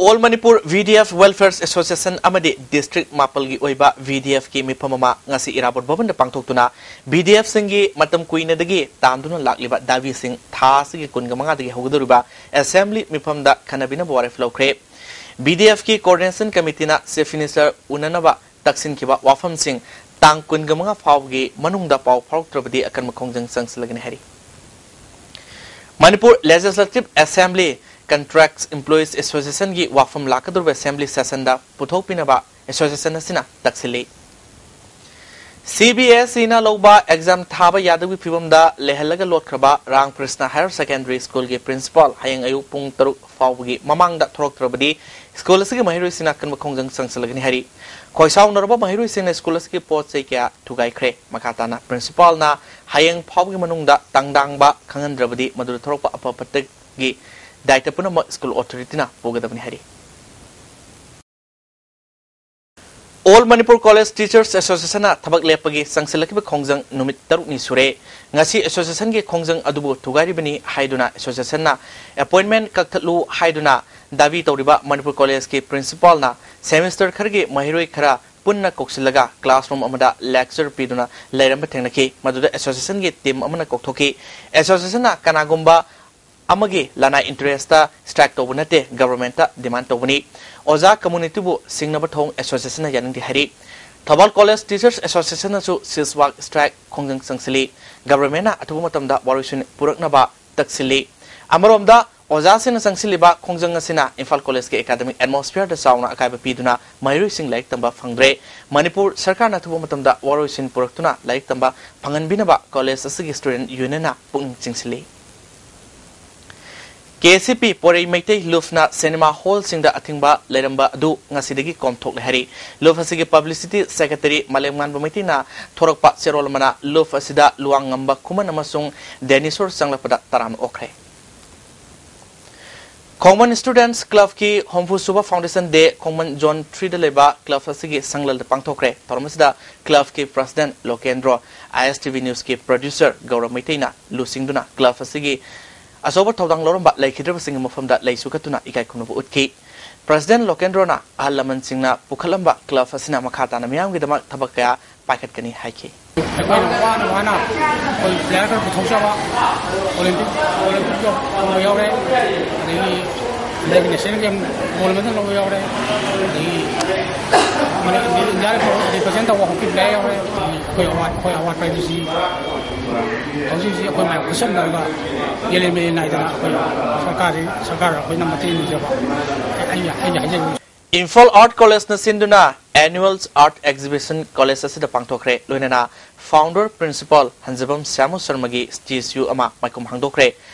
All Manipur V D F Welfare Association ꯑꯃꯗꯤ ꯗꯤꯁꯇ꯭ꯔꯤꯛ ꯃꯥꯄꯜꯒꯤ ꯑꯣꯏꯕ V D F ꯀꯤ ꯃꯤꯐꯝ ꯑꯃ ꯉꯁꯤ ꯏꯔꯥꯕꯣꯠ ꯚꯕꯟꯗ ꯄꯥꯡꯊꯣꯛꯇꯨꯅ V D F ꯁꯤꯡꯒꯤ ꯃꯇꯝ ꯀꯨꯏꯅꯗꯒꯤ ꯇꯥꯝꯗꯨꯅ ꯂꯥꯛꯂꯤꯕ ꯗꯥꯕꯤꯁꯤꯡ ꯊꯥ ꯑꯁꯤꯒꯤ ꯀꯨꯟꯒ ꯃꯉꯥꯗꯒꯤ ꯍꯧꯒꯗꯧꯔꯤꯕ ꯑꯦꯁꯦꯝꯕ꯭ꯂꯤ ꯃꯤꯐꯝꯗ ꯈꯟꯅꯕꯤꯅꯕ ꯋꯥꯔꯦꯞ ꯂꯧꯈ꯭ꯔꯦ꯫ V D F ꯀꯤ Coordination Committee ꯅ Chief Minister ꯎꯅꯅꯕ ꯇꯛꯁꯤꯟꯈꯤꯕ ꯋꯥꯐꯝꯁꯤꯡ ꯇꯥꯡ ꯀꯨꯟꯒ ꯃꯉꯥ ꯐꯥꯎꯕꯒꯤ ꯃꯅꯨꯡꯗ ꯄꯥꯎ ꯐꯥꯎꯔꯛꯇ꯭ꯔꯕꯗꯤ ꯑꯀꯟꯕ ꯈꯣꯡꯖꯪ ꯆꯪꯁꯤꯜꯂꯒꯅꯤ ꯍꯥꯏꯔꯤ꯫ Manipur Legislative Assembly Contract Employees Association ꯒꯤ ꯋꯥꯐꯝ ꯂꯥꯛꯀꯗꯧꯔꯤꯕ ꯑꯦꯁꯦꯝꯕ꯭ꯂꯤ ꯁꯦꯁꯟꯗ ꯄꯨꯊꯣꯛꯄꯤꯅꯕ ꯑꯦꯁꯣꯁꯤꯌꯦꯁꯟ ꯑꯁꯤꯅ ꯇꯛꯁꯤꯜꯂꯤ꯫ C B S E ꯅ ꯂꯧꯕ ꯑꯦꯛꯖꯥꯝ ꯊꯥꯕ ꯌꯥꯗꯕꯒꯤ ꯐꯤꯕꯝꯗ ꯂꯩꯍꯜꯂꯒ ꯂꯣꯠꯈ꯭ꯔꯕ ꯔꯥꯝꯀ꯭ꯔꯤꯁꯅ Higher Secondary School ꯒꯤ ꯄ꯭ꯔꯤꯟꯁꯤꯄꯥꯜ ꯍꯌꯦꯡ ꯑꯌꯨꯛ ꯄꯨꯡ ꯇꯔꯨꯛ ꯐꯥꯎꯕꯒꯤ ꯃꯃꯥꯡꯗ ꯊꯣꯔꯛꯇ꯭ꯔꯕꯗꯤ ꯁ꯭ꯀꯨꯜ ꯑꯁꯤꯒꯤ ꯃꯍꯩꯔꯣꯏꯁꯤꯡꯅ ꯑꯀꯟꯕ ꯈꯣꯡꯖꯪ ꯆꯪꯁꯤꯜꯂꯒꯅꯤ ꯍꯥꯏꯔꯤ꯫ ꯈꯣꯏꯁꯥꯎꯅꯔꯕ ꯃꯍꯩꯔꯣꯏꯁꯤꯡꯅ ꯁ꯭ꯀꯨꯜ ꯑꯁꯤꯒꯤ ꯄꯣꯠ ꯆꯩ ꯀꯌꯥ ꯊꯨꯒꯥꯏꯈ꯭ꯔꯦ꯫ ꯃꯈꯥ ꯇꯥꯅ ꯄ꯭ꯔꯤꯟꯁꯤꯄꯥꯜꯅ ꯍꯌꯦꯡ ꯐꯥꯎꯕꯒꯤ ꯃꯅꯨꯡꯗ ꯇꯥꯡꯗꯥꯡꯕ ꯈꯪꯍꯟꯗ꯭ꯔꯕꯗꯤ ꯃꯗꯨꯗ ꯊꯣꯔꯛꯄ ꯑꯐ ꯐꯠꯇꯒꯤ ꯗꯥꯏꯇ ꯄꯨꯝꯅꯃꯛ ꯁ꯭ꯀꯨꯜ ꯑꯣꯊꯣꯔꯤꯇꯤꯅ ꯄꯨꯒꯗꯕꯅꯤ ꯍꯥꯏꯔꯤ꯫ All Manipur College Teachers Association ꯅ ꯊꯕꯛ ꯂꯦꯞꯄꯒꯤ ꯆꯪꯁꯤꯜꯂꯛꯈꯤꯕ ꯈꯣꯡꯖꯪ ꯅꯨꯃꯤꯠ ꯇꯔꯨꯛꯅꯤ ꯁꯨꯔꯦ꯫ ꯉꯁꯤ ꯑꯦꯁꯣꯁꯤꯌꯦꯁꯟꯒꯤ ꯈꯣꯡꯖꯪ ꯑꯗꯨꯕꯨ ꯊꯨꯒꯥꯏꯔꯤꯕꯅꯤ ꯍꯥꯏꯗꯨꯅ ꯑꯦꯁꯣꯁꯤꯌꯦꯁꯟꯅ ꯑꯦꯄꯣꯏꯟꯃꯦꯟ ꯀꯛꯊꯠꯂꯨ ꯍꯥꯏꯗꯨꯅ ꯗꯥꯕꯤ ꯇꯧꯔꯤꯕ ꯃꯅꯤꯄꯨꯔ ꯀꯣꯂꯦꯖꯀꯤ ꯄ꯭ꯔꯤꯟꯁꯤꯄꯥꯜꯅ ꯁꯦꯃꯤꯁꯇꯔ ꯈꯔꯒꯤ ꯃꯍꯩꯔꯣꯏ ꯈꯔ ꯄꯨꯟꯅ ꯀꯧꯁꯤꯜꯂꯒ ꯀ꯭ꯂꯥꯁꯔꯨꯝ ꯑꯃꯗ ꯂꯦꯛꯆꯔ ꯄꯤꯗꯨꯅ ꯂꯩꯔꯝꯕ ꯊꯦꯡꯅꯈꯤ꯫ ꯃꯗꯨꯗ ꯑꯦꯁꯣꯁꯤꯌꯦꯁꯟꯒꯤ ꯇꯤꯝ ꯑꯃꯅ ꯀꯧꯊꯣꯛꯈꯤ꯫ ꯑꯦꯁꯣꯁꯤꯌꯦꯁꯟꯅ ꯀꯅꯥꯒꯨꯝꯕ ꯑꯃꯒꯤ ꯂꯅꯥꯏ ꯏꯟꯇꯔꯦꯁꯇ ꯁ꯭ꯇ꯭ꯔꯥꯏꯛ ꯇꯧꯕ ꯅꯠꯇꯦ, ꯒꯚꯔꯟꯃꯦꯟꯠꯇ ꯗꯤꯃꯥꯟꯗ ꯇꯧꯕꯅꯤ꯫ ꯑꯣꯖꯥ ꯀꯝꯃ꯭ꯌꯨꯅꯤꯇꯤꯕꯨ ꯁꯤꯡꯅꯕ ꯊꯧꯑꯣꯡ ꯑꯦꯁꯣꯁꯤꯌꯦꯁꯟꯅ ꯌꯥꯅꯤꯡꯗꯦ ꯍꯥꯏꯔꯤ꯫ ꯊꯧꯕꯥꯜ ꯀꯣꯂꯦꯖ ꯇꯤꯆꯔꯁ ꯑꯦꯁꯣꯁꯤꯌꯦꯁꯟꯅꯁꯨ ꯁꯤꯜꯆꯔ ꯁ꯭ꯇ꯭ꯔꯥꯏꯛ ꯈꯣꯡꯖꯪ ꯆꯪꯁꯤꯜꯂꯤ꯫ ꯒꯚꯔꯟꯃꯦꯟꯠꯅ ꯑꯊꯨꯕ ꯃꯇꯝꯗ ꯋꯥꯔꯣꯏꯁꯤꯟ ꯄꯨꯔꯛꯅꯕ ꯇꯛꯁꯤꯜꯂꯤ꯫ ꯑꯃꯔꯣꯝꯗ ꯑꯣꯖꯥꯁꯤꯡꯅ ꯆꯪꯁꯤꯜꯂꯤꯕ ꯈꯣꯡꯖꯪ ꯑꯁꯤꯅ ꯏꯝꯐꯥꯜ ꯀꯣꯂꯦꯖꯀꯤ academic atmosphere ꯗ ꯆꯥꯎꯅ ꯑꯀꯥꯏꯕ ꯄꯤꯗꯨꯅ ꯃꯍꯩꯔꯣꯏꯁꯤꯡ ꯂꯥꯏꯔꯤꯛ ꯇꯝꯕ ꯐꯪꯗ꯭ꯔꯦ꯫ ꯃꯅꯤꯄꯨꯔ ꯁꯔꯀꯥꯔꯅ ꯑꯊꯨꯕ ꯃꯇꯝꯗ ꯋꯥꯔꯣꯏꯁꯤꯟ ꯄꯨꯔꯛꯇꯨꯅ ꯂꯥꯏꯔꯤꯛ ꯇꯝꯕ ꯐꯪꯍꯟꯕꯤꯅꯕ ꯀꯣꯂꯦꯖ ꯑꯁꯤꯒꯤ student union ꯅ ꯄꯨꯛꯅꯤꯡ ꯆꯤꯡꯁꯤꯜꯂꯤ꯫ ꯀꯦ ꯑꯦꯁ ꯁꯤ ꯄꯤ ꯄꯣꯔꯩ ꯃꯩꯇꯩ ꯂꯨꯞꯅ ꯁꯤꯅꯦꯃꯥ ꯍꯣꯜꯁꯤꯡꯗ ꯑꯊꯤꯡꯕ ꯂꯩꯔꯝꯕ ꯑꯗꯨ ꯉꯁꯤꯗꯒꯤ ꯀꯣꯝꯊꯣꯛꯂꯦ ꯍꯥꯏꯔꯤ꯫ ꯂꯨꯞ ꯑꯁꯤꯒꯤ publicity secretary ꯃꯥꯂꯦꯝꯉꯥꯟꯕ ꯃꯩꯇꯩꯅ ꯊꯣꯔꯛꯄ ꯆꯦꯔꯣꯜ ꯑꯃꯅ ꯂꯨꯞ ꯑꯁꯤꯗ ꯂꯨꯋꯥꯡꯉꯝꯕ ꯈꯨꯃꯟ ꯑꯃꯁꯨꯡ ꯗꯦꯅꯤꯁꯣꯔ ꯆꯪꯂꯛꯄꯗ ꯇꯔꯥꯝꯅ ꯑꯣꯛꯈ꯭ꯔꯦ꯫ ꯈꯣꯡꯃꯟ Students Club ꯀꯤ ꯍꯨꯝꯐꯨ ꯁꯨꯕ Foundation Day ꯈꯣꯡꯃꯟ Zone three ꯗ ꯂꯩꯕ club ꯑꯁꯤꯒꯤ ꯁꯪꯂꯜꯗ ꯄꯥꯡꯊꯣꯛꯈ꯭ꯔꯦ꯫ ꯊꯧꯔꯝ ꯑꯁꯤꯗ club ꯀꯤ president ꯂꯣꯀꯦꯟꯗ꯭ꯔꯣ, ꯑꯥꯏ ꯑꯦꯁ ꯇꯤ ꯚꯤ news ꯀꯤ producer ꯒꯧꯔꯕ ꯃꯩꯇꯩꯅ ꯂꯨꯆꯤꯡꯗꯨꯅ club ꯑꯁꯤꯒꯤ ꯑꯆꯧꯕ ꯊꯧꯗꯥꯡ ꯂꯧꯔꯝꯕ ꯂꯩꯈꯤꯗ꯭ꯔꯕꯁꯤꯡꯒꯤ ꯃꯐꯝꯗ ꯂꯩꯁꯨ ꯀꯠꯇꯨꯅ ꯏꯀꯥꯏ ꯈꯨꯝꯅꯕ ꯎꯠꯈꯤ꯫ President ꯂꯣꯀꯦꯟꯗ꯭ꯔꯣꯅ ꯑꯍꯜ ꯂꯃꯟꯁꯤꯡꯅ ꯄꯨꯈꯠꯂꯝꯕ club ꯑꯁꯤꯅ ꯃꯈꯥ ꯇꯥꯅ ꯃꯤꯌꯥꯝꯒꯤꯗꯃꯛ ꯊꯕꯛ ꯀꯌꯥ ꯄꯥꯏꯈꯠꯀꯅꯤ ꯍꯥꯏꯈꯤ꯫ ꯑꯩꯈꯣꯏꯅ ꯋꯥꯅ ꯋꯥꯅ ꯑꯩꯈꯣꯏ player ꯈꯔ ꯄꯨꯊꯣꯛꯆꯕ, Olympic, Olympic ꯇ ꯇꯧꯕ ꯌꯥꯎꯔꯦ, ꯑꯗꯒꯤ ꯍꯟꯗꯛꯀꯤ national game gold medal ꯂꯧꯕ ꯌꯥꯎꯔꯦ, ꯑꯗꯒꯤ ꯃꯅꯤ-, India represent ꯇꯧꯕ hockey player ꯌꯥꯎꯔꯦ꯫ ꯑꯩꯈꯣꯏ award, ꯑꯩꯈꯣꯏ award ꯄꯥꯏꯕꯁꯤ ꯍꯧꯖꯤꯛ ꯍꯧꯖꯤꯛ ꯑꯩꯈꯣꯏ ꯃꯌꯥꯝ ꯈꯨꯠꯁꯝꯅꯔꯒ ꯌꯦꯂꯦ ꯃꯦꯂꯦ ꯅꯥꯏꯗꯅ ꯑꯩꯈꯣꯏ ꯁꯔꯀꯥꯔꯁꯤ, ꯁꯔꯀꯥꯔꯗ ꯑꯩꯈꯣꯏꯅ ꯃꯇꯦꯡ ꯅꯤꯖꯕ꯫ ꯑꯩ, ꯑꯩꯅ ꯍꯥꯏꯖꯅꯤꯡꯉꯤ꯫ ꯏꯝꯐꯥꯜ Art College ꯅ ꯁꯤꯟꯗꯨꯅ annual art exhibition college ꯑꯁꯤꯗ ꯄꯥꯡꯊꯣꯛꯈ꯭ꯔꯦ꯫ ꯂꯣꯏꯅꯅ founder principal ꯍꯟꯖꯕꯝ ꯁ꯭ꯌꯥꯃ ꯁꯔꯃꯒꯤ statue ꯑꯃ ꯃꯥꯏꯈꯨꯝ ꯍꯥꯡꯗꯣꯛꯈ꯭ꯔꯦ꯫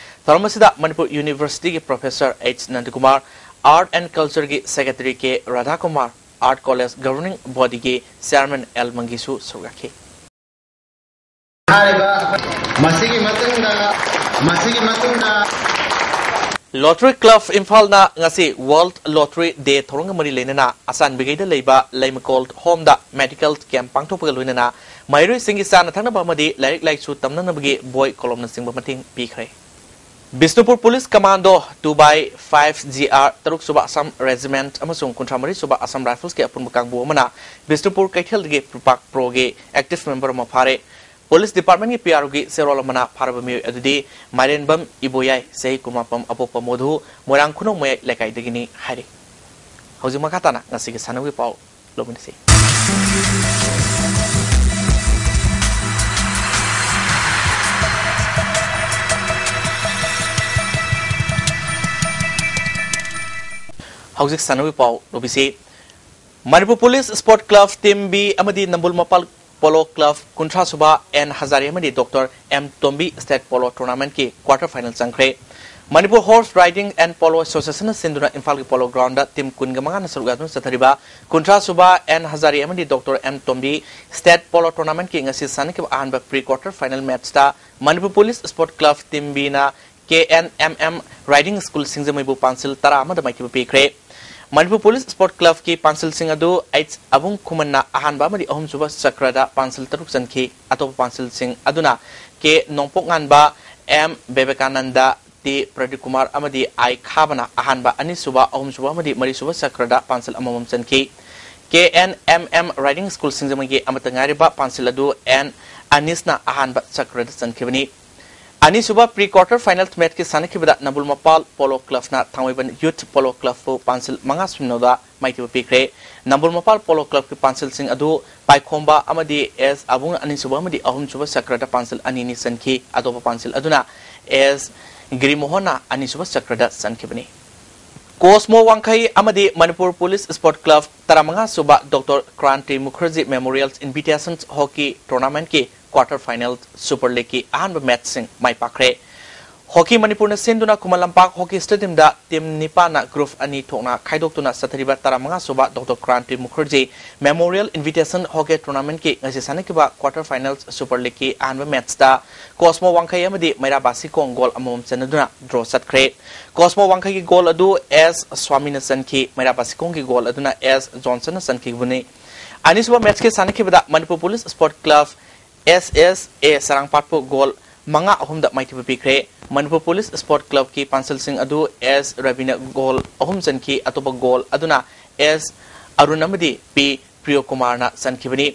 ꯊꯧꯔꯝ ꯑꯁꯤꯗ ꯃꯅꯤꯄꯨꯔ University ꯒꯤ professor H Nandakumar, Art and Culture ꯒꯤ secretary K Radhakumar, Art College governing body ꯒꯤ chairman ꯑꯦꯜ ꯃꯪꯒꯤꯁꯨ ꯁꯔꯨꯛ ꯌꯥꯈꯤ꯫ ꯍꯥꯏꯔꯤꯕ ꯃꯁꯤꯒꯤ ꯃꯇꯨꯡꯗ, ꯃꯁꯤꯒꯤ ꯃꯇꯨꯡꯗ Lottery Club ꯏꯝꯐꯥꯜꯅ ꯉꯁꯤ World Lottery Day ꯊꯧꯔꯝꯒ ꯃꯔꯤ ꯂꯩꯅꯅ ꯑꯆꯥꯟꯕꯤꯒꯩꯗ ꯂꯩꯕ ꯂꯩꯃꯀꯣꯜ ꯍꯣꯝꯗ medical camp ꯄꯥꯡꯊꯣꯛꯄꯒ ꯂꯣꯏꯅꯅ ꯃꯍꯩꯔꯣꯏꯁꯤꯡꯒꯤ ꯆꯥꯅ ꯊꯛꯅꯕ ꯑꯃꯗꯤ ꯂꯥꯏꯔꯤꯛ ꯂꯥꯏꯁꯨ ꯇꯝꯅꯅꯕꯒꯤ ꯕꯣꯏ ꯀꯣꯂꯣꯝꯅꯆꯤꯡꯕ ꯃꯇꯦꯡ ꯄꯤꯈ꯭ꯔꯦ꯫ Bishnupur Police Commando two by five G R, ꯇꯔꯨꯛ ꯁꯨꯕ Assam Regiment ꯑꯃꯁꯨꯡ ꯀꯨꯟꯊ꯭ꯔꯥ ꯃꯔꯤ ꯁꯨꯕ Assam Rifles ꯀꯤ ꯑꯄꯨꯟꯕ ꯀꯥꯡꯕꯨ ꯑꯃꯅ ꯕꯤꯁꯅꯨꯄꯨꯔ ꯀꯩꯊꯦꯜꯗꯒꯤ ꯄ꯭ꯔꯣꯒꯤ active member ꯑꯃ ꯐꯥꯔꯦ꯫ Police Department ꯀꯤ ꯄꯤ ꯑꯥꯔ ꯑꯣ ꯒꯤ ꯆꯦꯔꯣꯜ ꯑꯃꯅ ꯐꯥꯔꯕ ꯃꯤꯑꯣꯏ ꯑꯗꯨꯗꯤ ꯃꯥꯏꯔꯦꯟꯕꯝ ꯏꯕꯣꯌꯥꯏ, ꯆꯍꯤ ꯀꯨꯟꯃꯥꯄꯟ, ꯑꯄꯣꯛꯄ ꯃꯣꯙꯨ, ꯃꯣꯏꯔꯥꯡ ꯈꯨꯅꯧ ꯃꯌꯥꯏ ꯂꯩꯀꯥꯏꯗꯒꯤꯅꯤ ꯍꯥꯏꯔꯤ꯫ ꯍꯧꯖꯤꯛ ꯃꯈꯥ ꯇꯥꯅ ꯉꯁꯤꯒꯤ ꯁꯥꯟꯅꯕꯒꯤ ꯄꯥꯎ ꯂꯧꯃꯤꯟꯅꯁꯤ꯫ ꯍꯧꯖꯤꯛ ꯁꯥꯟꯅꯕꯒꯤ ꯄꯥꯎ ꯂꯧꯕꯤꯁꯤ꯫ Manipur police sport club team B ꯑꯃꯗꯤ ꯅꯝꯕꯨꯜ ꯃꯄꯥꯜ ꯄꯣꯂꯣ ꯀ꯭ꯂꯕ ꯀꯨꯟꯊ꯭ꯔꯥ ꯁꯨꯕ ꯑꯦꯟ ꯍꯖꯥꯔꯤ ꯑꯃꯗꯤ doctor M Tombi state polo ꯇꯣꯔꯅꯥꯃꯦꯟꯠꯀꯤ ꯀ꯭ꯋꯥꯔꯇꯔ ꯐꯥꯏꯅꯦꯜ ꯆꯪꯈ꯭ꯔꯦ꯫ Manipur horse riding and polo ꯑꯦꯁꯣꯁꯤꯌꯦꯁꯟꯅ ꯁꯤꯟꯗꯨꯅ ꯏꯝꯐꯥꯜꯒꯤ ꯄꯣꯂꯣ ꯒ꯭ꯔꯥꯎꯟꯗ ꯇꯤꯝ ꯀꯨꯟꯒ ꯃꯉꯥꯅ ꯁꯔꯨꯛ ꯌꯥꯗꯨꯅ ꯆꯠꯊꯔꯤꯕ ꯀꯨꯟꯊ꯭ꯔꯥ ꯁꯨꯕ ꯑꯦꯟ ꯍꯖꯥꯔꯤ ꯑꯃꯗꯤ doctor M Tombi state polo ꯇꯣꯔꯅꯥꯃꯦꯟꯠꯀꯤ ꯉꯁꯤ ꯁꯥꯟꯅꯈꯤꯕ ꯑꯍꯥꯟꯕ ꯄ꯭ꯔꯤ ꯀ꯭ꯋꯥꯔꯇꯔ ꯐꯥꯏꯅꯦꯜ ꯃꯦꯠꯆꯇ Manipur police sport club team ꯕꯤꯅ K N M M riding school ꯁꯤꯡꯖꯃꯩꯕꯨ ꯄꯥꯟꯁꯤꯜ ꯇꯔꯥ ꯑꯃꯗ ꯃꯥꯏꯊꯤꯕ ꯄꯤꯈ꯭ꯔꯦ꯫ ꯃꯅꯤꯄꯨꯔ ꯄꯨꯂꯤꯁ ꯁ꯭ꯄꯣꯔꯠ ꯀ꯭ꯂꯕꯀꯤ ꯄꯥꯟꯁꯤꯜꯁꯤꯡ ꯑꯗꯨ ꯑꯩꯆ ꯑꯕꯨꯡ ꯈꯨꯃꯟꯅ ꯑꯍꯥꯟꯕ ꯑꯃꯗꯤ ꯑꯍꯨꯝꯁꯨꯕ ꯆꯀ꯭ꯔꯗ ꯄꯥꯟꯁꯤꯜ ꯇꯔꯨꯛ ꯆꯟꯈꯤ꯫ ꯑꯇꯣꯞꯄ ꯄꯥꯟꯁꯤꯜꯁꯤꯡ ꯑꯗꯨꯅ ꯀꯦ ꯅꯣꯡꯄꯣꯛ ꯉꯥꯟꯕ, ꯑꯦꯝ ꯕꯦꯕꯦꯀꯥꯅꯟꯗ, ꯇꯤ ꯄ꯭ꯔꯗꯤꯞ ꯀꯨꯃꯥꯔ ꯑꯃꯗꯤ ꯑꯥꯏ ꯈꯥꯕꯅ ꯑꯍꯥꯟꯕ, ꯑꯅꯤꯁꯨꯕ, ꯑꯍꯨꯝꯁꯨꯕ ꯑꯃꯗꯤ ꯃꯔꯤꯁꯨꯕ ꯆꯀ꯭ꯔꯗ ꯄꯥꯟꯁꯤꯜ ꯑꯃꯃꯝ ꯆꯟꯈꯤ꯫ K N M M riding school ꯁꯤꯡꯖꯃꯩꯒꯤ ꯑꯃꯠꯇ ꯉꯥꯏꯔꯤꯕ ꯄꯥꯟꯁꯤꯜ ꯑꯗꯨ ꯑꯦꯟ ꯑꯅꯤꯁꯅ ꯑꯍꯥꯟꯕ ꯆꯀ꯭ꯔꯗ ꯆꯟꯈꯤꯕꯅꯤ꯫ ꯑꯅꯤꯁꯨꯕ ꯄ꯭ꯔꯤ ꯀ꯭ꯋꯥꯔꯇꯔ ꯐꯥꯏꯅꯦꯜ ꯃꯦꯠꯆꯀꯤ ꯁꯥꯟꯅꯈꯤꯕꯗ ꯅꯝꯕꯨꯜ ꯃꯄꯥꯜ ꯄꯣꯂꯣ ꯀ꯭ꯂꯕꯅ ꯊꯥꯡꯃꯩꯕꯟ ꯌꯨꯊ ꯄꯣꯂꯣ ꯀ꯭ꯂꯕꯄꯨ ꯄꯥꯟꯁꯤꯜ ꯃꯉꯥ ꯁꯤꯅꯣꯗ ꯃꯥꯏꯊꯤꯕ ꯄꯤꯈ꯭ꯔꯦ꯫ ꯅꯝꯕꯨꯜ ꯃꯄꯥꯜ ꯄꯣꯂꯣ ꯀ꯭ꯂꯕꯀꯤ ꯄꯥꯟꯁꯤꯜꯁꯤꯡ ꯑꯗꯨ ꯄꯥꯏꯈꯣꯝꯕ ꯑꯃꯗꯤ ꯑꯦꯁ ꯑꯕꯨꯡ ꯑꯅꯤꯁꯨꯕ ꯑꯃꯗꯤ ꯑꯍꯨꯝꯁꯨꯕ ꯆꯀ꯭ꯔꯗ ꯄꯥꯟꯁꯤꯜ ꯑꯅꯤꯅꯤ ꯆꯟꯈꯤ꯫ ꯑꯇꯣꯞꯄ ꯄꯥꯟꯁꯤꯜ ꯑꯗꯨꯅ ꯑꯦꯁ ꯒꯤꯔꯤꯃꯣꯍꯟꯅ ꯑꯅꯤꯁꯨꯕ ꯆꯀ꯭ꯔꯗ ꯆꯟꯈꯤꯕꯅꯤ꯫ ꯀꯣꯁꯃꯣ ꯋꯥꯡꯈꯩ ꯑꯃꯗꯤ ꯃꯅꯤꯄꯨꯔ ꯄꯨꯂꯤꯁ ꯁ꯭ꯄꯣꯔꯠ ꯀ꯭ꯂꯕ ꯇꯔꯥꯃꯉꯥ ꯁꯨꯕ doctor Kranti Mukherjee memorial invitation hockey ꯇꯣꯔꯅꯥꯃꯦꯟꯠꯀꯤ ꯀ꯭ꯋꯥꯔꯇꯔ ꯐꯥꯏꯅꯦꯜ ꯁꯨꯄꯔ ꯂꯤꯒꯀꯤ ꯑꯍꯥꯟꯕ ꯃꯦꯠꯆꯁꯤꯡ ꯃꯥꯏ ꯄꯥꯛꯈ꯭ꯔꯦ꯫ ꯍꯣꯀꯤ ꯃꯅꯤꯄꯨꯔꯅ ꯁꯤꯟꯗꯨꯅ ꯈꯨꯃꯟ ꯂꯝꯄꯥꯛ ꯍꯣꯀꯤ ꯁ꯭ꯇꯦꯗꯤꯌꯝꯗ ꯇꯤꯝ ꯅꯤꯄꯥꯟꯅ ꯒ꯭ꯔꯨꯞ ꯑꯅꯤ ꯊꯣꯛꯅ ꯈꯥꯏꯗꯣꯛꯇꯨꯅ ꯆꯠꯊꯔꯤꯕ ꯇꯔꯥꯃꯉꯥ ꯁꯨꯕ doctor Kranti Mukherjee memorial invitation hockey ꯇꯣꯔꯅꯥꯃꯦꯟꯠꯀꯤ ꯉꯁꯤ ꯁꯥꯟꯅꯈꯤꯕ ꯀ꯭ꯋꯥꯔꯇꯔ ꯐꯥꯏꯅꯦꯜ ꯁꯨꯄꯔ ꯂꯤꯒꯀꯤ ꯑꯍꯥꯟꯕ ꯃꯦꯠꯆꯇ ꯀꯣꯁꯃꯣ ꯋꯥꯡꯈꯩ ꯑꯃꯗꯤ ꯃꯩꯔꯥ ꯕꯥꯁꯤꯈꯣꯡ ꯒꯣꯜ ꯑꯃꯃꯝ ꯆꯟꯅꯗꯨꯅ ꯗ꯭ꯔꯣ ꯆꯠꯈ꯭ꯔꯦ꯫ ꯀꯣꯁꯃꯣ ꯋꯥꯡꯈꯩꯒꯤ ꯒꯣꯜ ꯑꯗꯨ ꯑꯦꯁ ꯁ꯭ꯋꯥꯃꯤꯅ ꯆꯟꯈꯤ꯫ ꯃꯩꯔꯥ ꯕꯥꯁꯤꯈꯣꯡꯒꯤ ꯒꯣꯜ ꯑꯗꯨꯅ ꯑꯦꯁ ꯖꯣꯟꯁꯟꯅ ꯆꯟꯈꯤꯕꯅꯤ꯫ ꯑꯅꯤꯁꯨꯕ ꯃꯦꯠꯆꯀꯤ ꯁꯥꯟꯅꯈꯤꯕꯗ ꯃꯅꯤꯄꯨꯔ ꯄꯨꯂꯤꯁ ꯁ꯭ꯄꯣꯔꯠ ꯀ꯭ꯂꯕ ꯑꯦꯁ ꯑꯦꯁ ꯑꯦ ꯆꯔꯥꯡꯄꯥꯠꯄꯨ ꯒꯣꯜ ꯃꯉꯥ ꯑꯍꯨꯝꯗ ꯃꯥꯏꯊꯤꯕ ꯄꯤꯈ꯭ꯔꯦ꯫ ꯃꯅꯤꯄꯨꯔ ꯄꯨꯂꯤꯁ ꯁ꯭ꯄꯣꯔꯠ ꯀ꯭ꯂꯕꯀꯤ ꯄꯥꯟꯁꯤꯜꯁꯤꯡ ꯑꯗꯨ ꯑꯦꯁ ꯔꯕꯤꯅ ꯒꯣꯜ ꯑꯍꯨꯝ ꯆꯟꯈꯤ꯫ ꯑꯇꯣꯞꯄ ꯒꯣꯜ ꯑꯗꯨꯅ ꯑꯦꯁ ꯑꯔꯨꯟ ꯑꯃꯗꯤ ꯄꯤ ꯄ꯭ꯔꯤꯌꯣꯀꯨꯃꯥꯔꯅ ꯆꯟꯈꯤꯕꯅꯤ꯫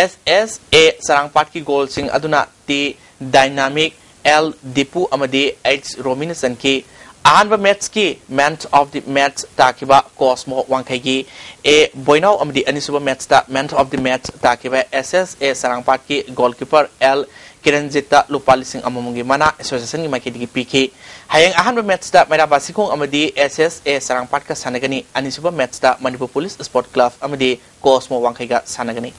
ꯑꯦꯁ ꯑꯦꯁ ꯑꯦ ꯆꯔꯥꯡꯄꯥꯠꯀꯤ ꯒꯣꯜꯁꯤꯡ ꯑꯗꯨꯅ ꯇꯤ ꯗꯥꯏꯅꯥꯃꯤꯛ, ꯑꯦꯜ ꯗꯤꯄꯨ ꯑꯃꯗꯤ ꯑꯩꯆ ꯔꯣꯃꯤꯅ ꯆꯟꯈꯤ꯫ ꯑꯍꯥꯟꯕ ꯃꯦꯠꯆꯀꯤ ꯃꯦꯟ ꯑꯣꯐ ꯗꯤ ꯃꯦꯠꯆ ꯇꯥꯈꯤꯕ ꯀꯣꯁꯃꯣ ꯋꯥꯡꯈꯩꯒꯤ ꯑꯦ ꯕꯣꯏꯅꯥꯎ ꯑꯃꯗꯤ ꯑꯅꯤꯁꯨꯕ ꯃꯦꯠꯆꯇ ꯃꯦꯟ ꯑꯣꯐ ꯗꯤ ꯃꯦꯠꯆ ꯇꯥꯈꯤꯕ ꯑꯦꯁ ꯑꯦꯁ ꯑꯦ ꯆꯔꯥꯡꯄꯥꯠꯀꯤ ꯒꯣꯜꯀꯤꯄꯔ ꯑꯦꯜ ꯀꯤꯔꯟꯖꯤꯠꯇ ꯂꯨꯄꯥ ꯂꯤꯁꯤꯡ ꯑꯃꯃꯝꯒꯤ ꯃꯅꯥ ꯑꯦꯁꯣꯁꯤꯌꯦꯁꯟꯒꯤ ꯃꯥꯏꯀꯩꯗꯒꯤ ꯄꯤꯈꯤ꯫ ꯍꯌꯦꯡ ꯑꯍꯥꯟꯕ ꯃꯦꯠꯁꯇ ꯃꯩꯔꯥ ꯕꯥꯁꯤꯈꯣꯡ ꯑꯃꯗꯤ ꯑꯦꯁ ꯑꯦꯁ ꯑꯦ ꯆꯔꯥꯡꯄꯥꯠꯀ ꯁꯥꯟꯅꯒꯅꯤ꯫ ꯑꯅꯤꯁꯨꯕ ꯃꯦꯠꯁꯇ ꯃꯅꯤꯄꯨꯔ ꯄꯨꯂꯤꯁ ꯁ꯭ꯄꯣꯔꯠ ꯀ꯭ꯂꯕ ꯑꯃꯗꯤ ꯀꯣꯁꯃꯣ ꯋꯥꯡꯈꯩꯒ ꯁꯥꯟꯅꯒꯅꯤ꯫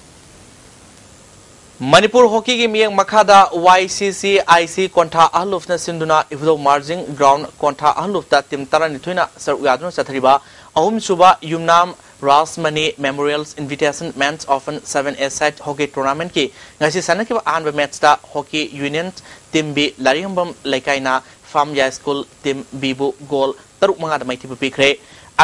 ꯃꯅꯤꯄꯨꯔ ꯍꯣꯀꯤꯒꯤ ꯃꯤꯠꯌꯦꯡ ꯃꯈꯥꯗ ꯋꯥꯏ ꯁꯤ ꯁꯤ ꯑꯥꯏ ꯁꯤ ꯀꯣꯟꯊꯥ ꯑꯍꯜꯂꯨꯞꯅ ꯁꯤꯟꯗꯨꯅ ꯏꯕꯨꯙꯧ ꯃꯥꯔꯖꯤꯡ ꯒ꯭ꯔꯥꯎꯟ ꯀꯣꯟꯊꯥ ꯑꯍꯜꯂꯨꯞꯇ ꯇꯤꯝ ꯇꯔꯥꯅꯤꯊꯣꯏꯅ ꯁꯔꯨꯛ ꯌꯥꯗꯨꯅ ꯆꯠꯊꯔꯤꯕ ꯑꯍꯨꯝꯁꯨꯕ Yumnam Rajmani memorial invitation men's open seven a side hockey ꯇꯣꯔꯅꯥꯃꯦꯟꯠꯀꯤ ꯉꯁꯤ ꯁꯥꯟꯅꯈꯤꯕ ꯑꯍꯥꯟꯕ ꯃꯦꯠꯁꯇ ꯍꯣꯀꯤ ꯌꯨꯅꯤꯌꯟ ꯇꯤꯝ ꯕꯤ ꯂꯥꯏꯔꯤꯉꯝꯕꯝ ꯂꯩꯀꯥꯏꯅ ꯐꯥꯝ ꯌꯥꯏ ꯁ꯭ꯀꯨꯜ ꯇꯤꯝ ꯕꯤꯕꯨ ꯒꯣꯜ ꯇꯔꯨꯛ ꯃꯉꯥꯗ ꯃꯥꯏꯊꯤꯕ ꯄꯤꯈ꯭ꯔꯦ꯫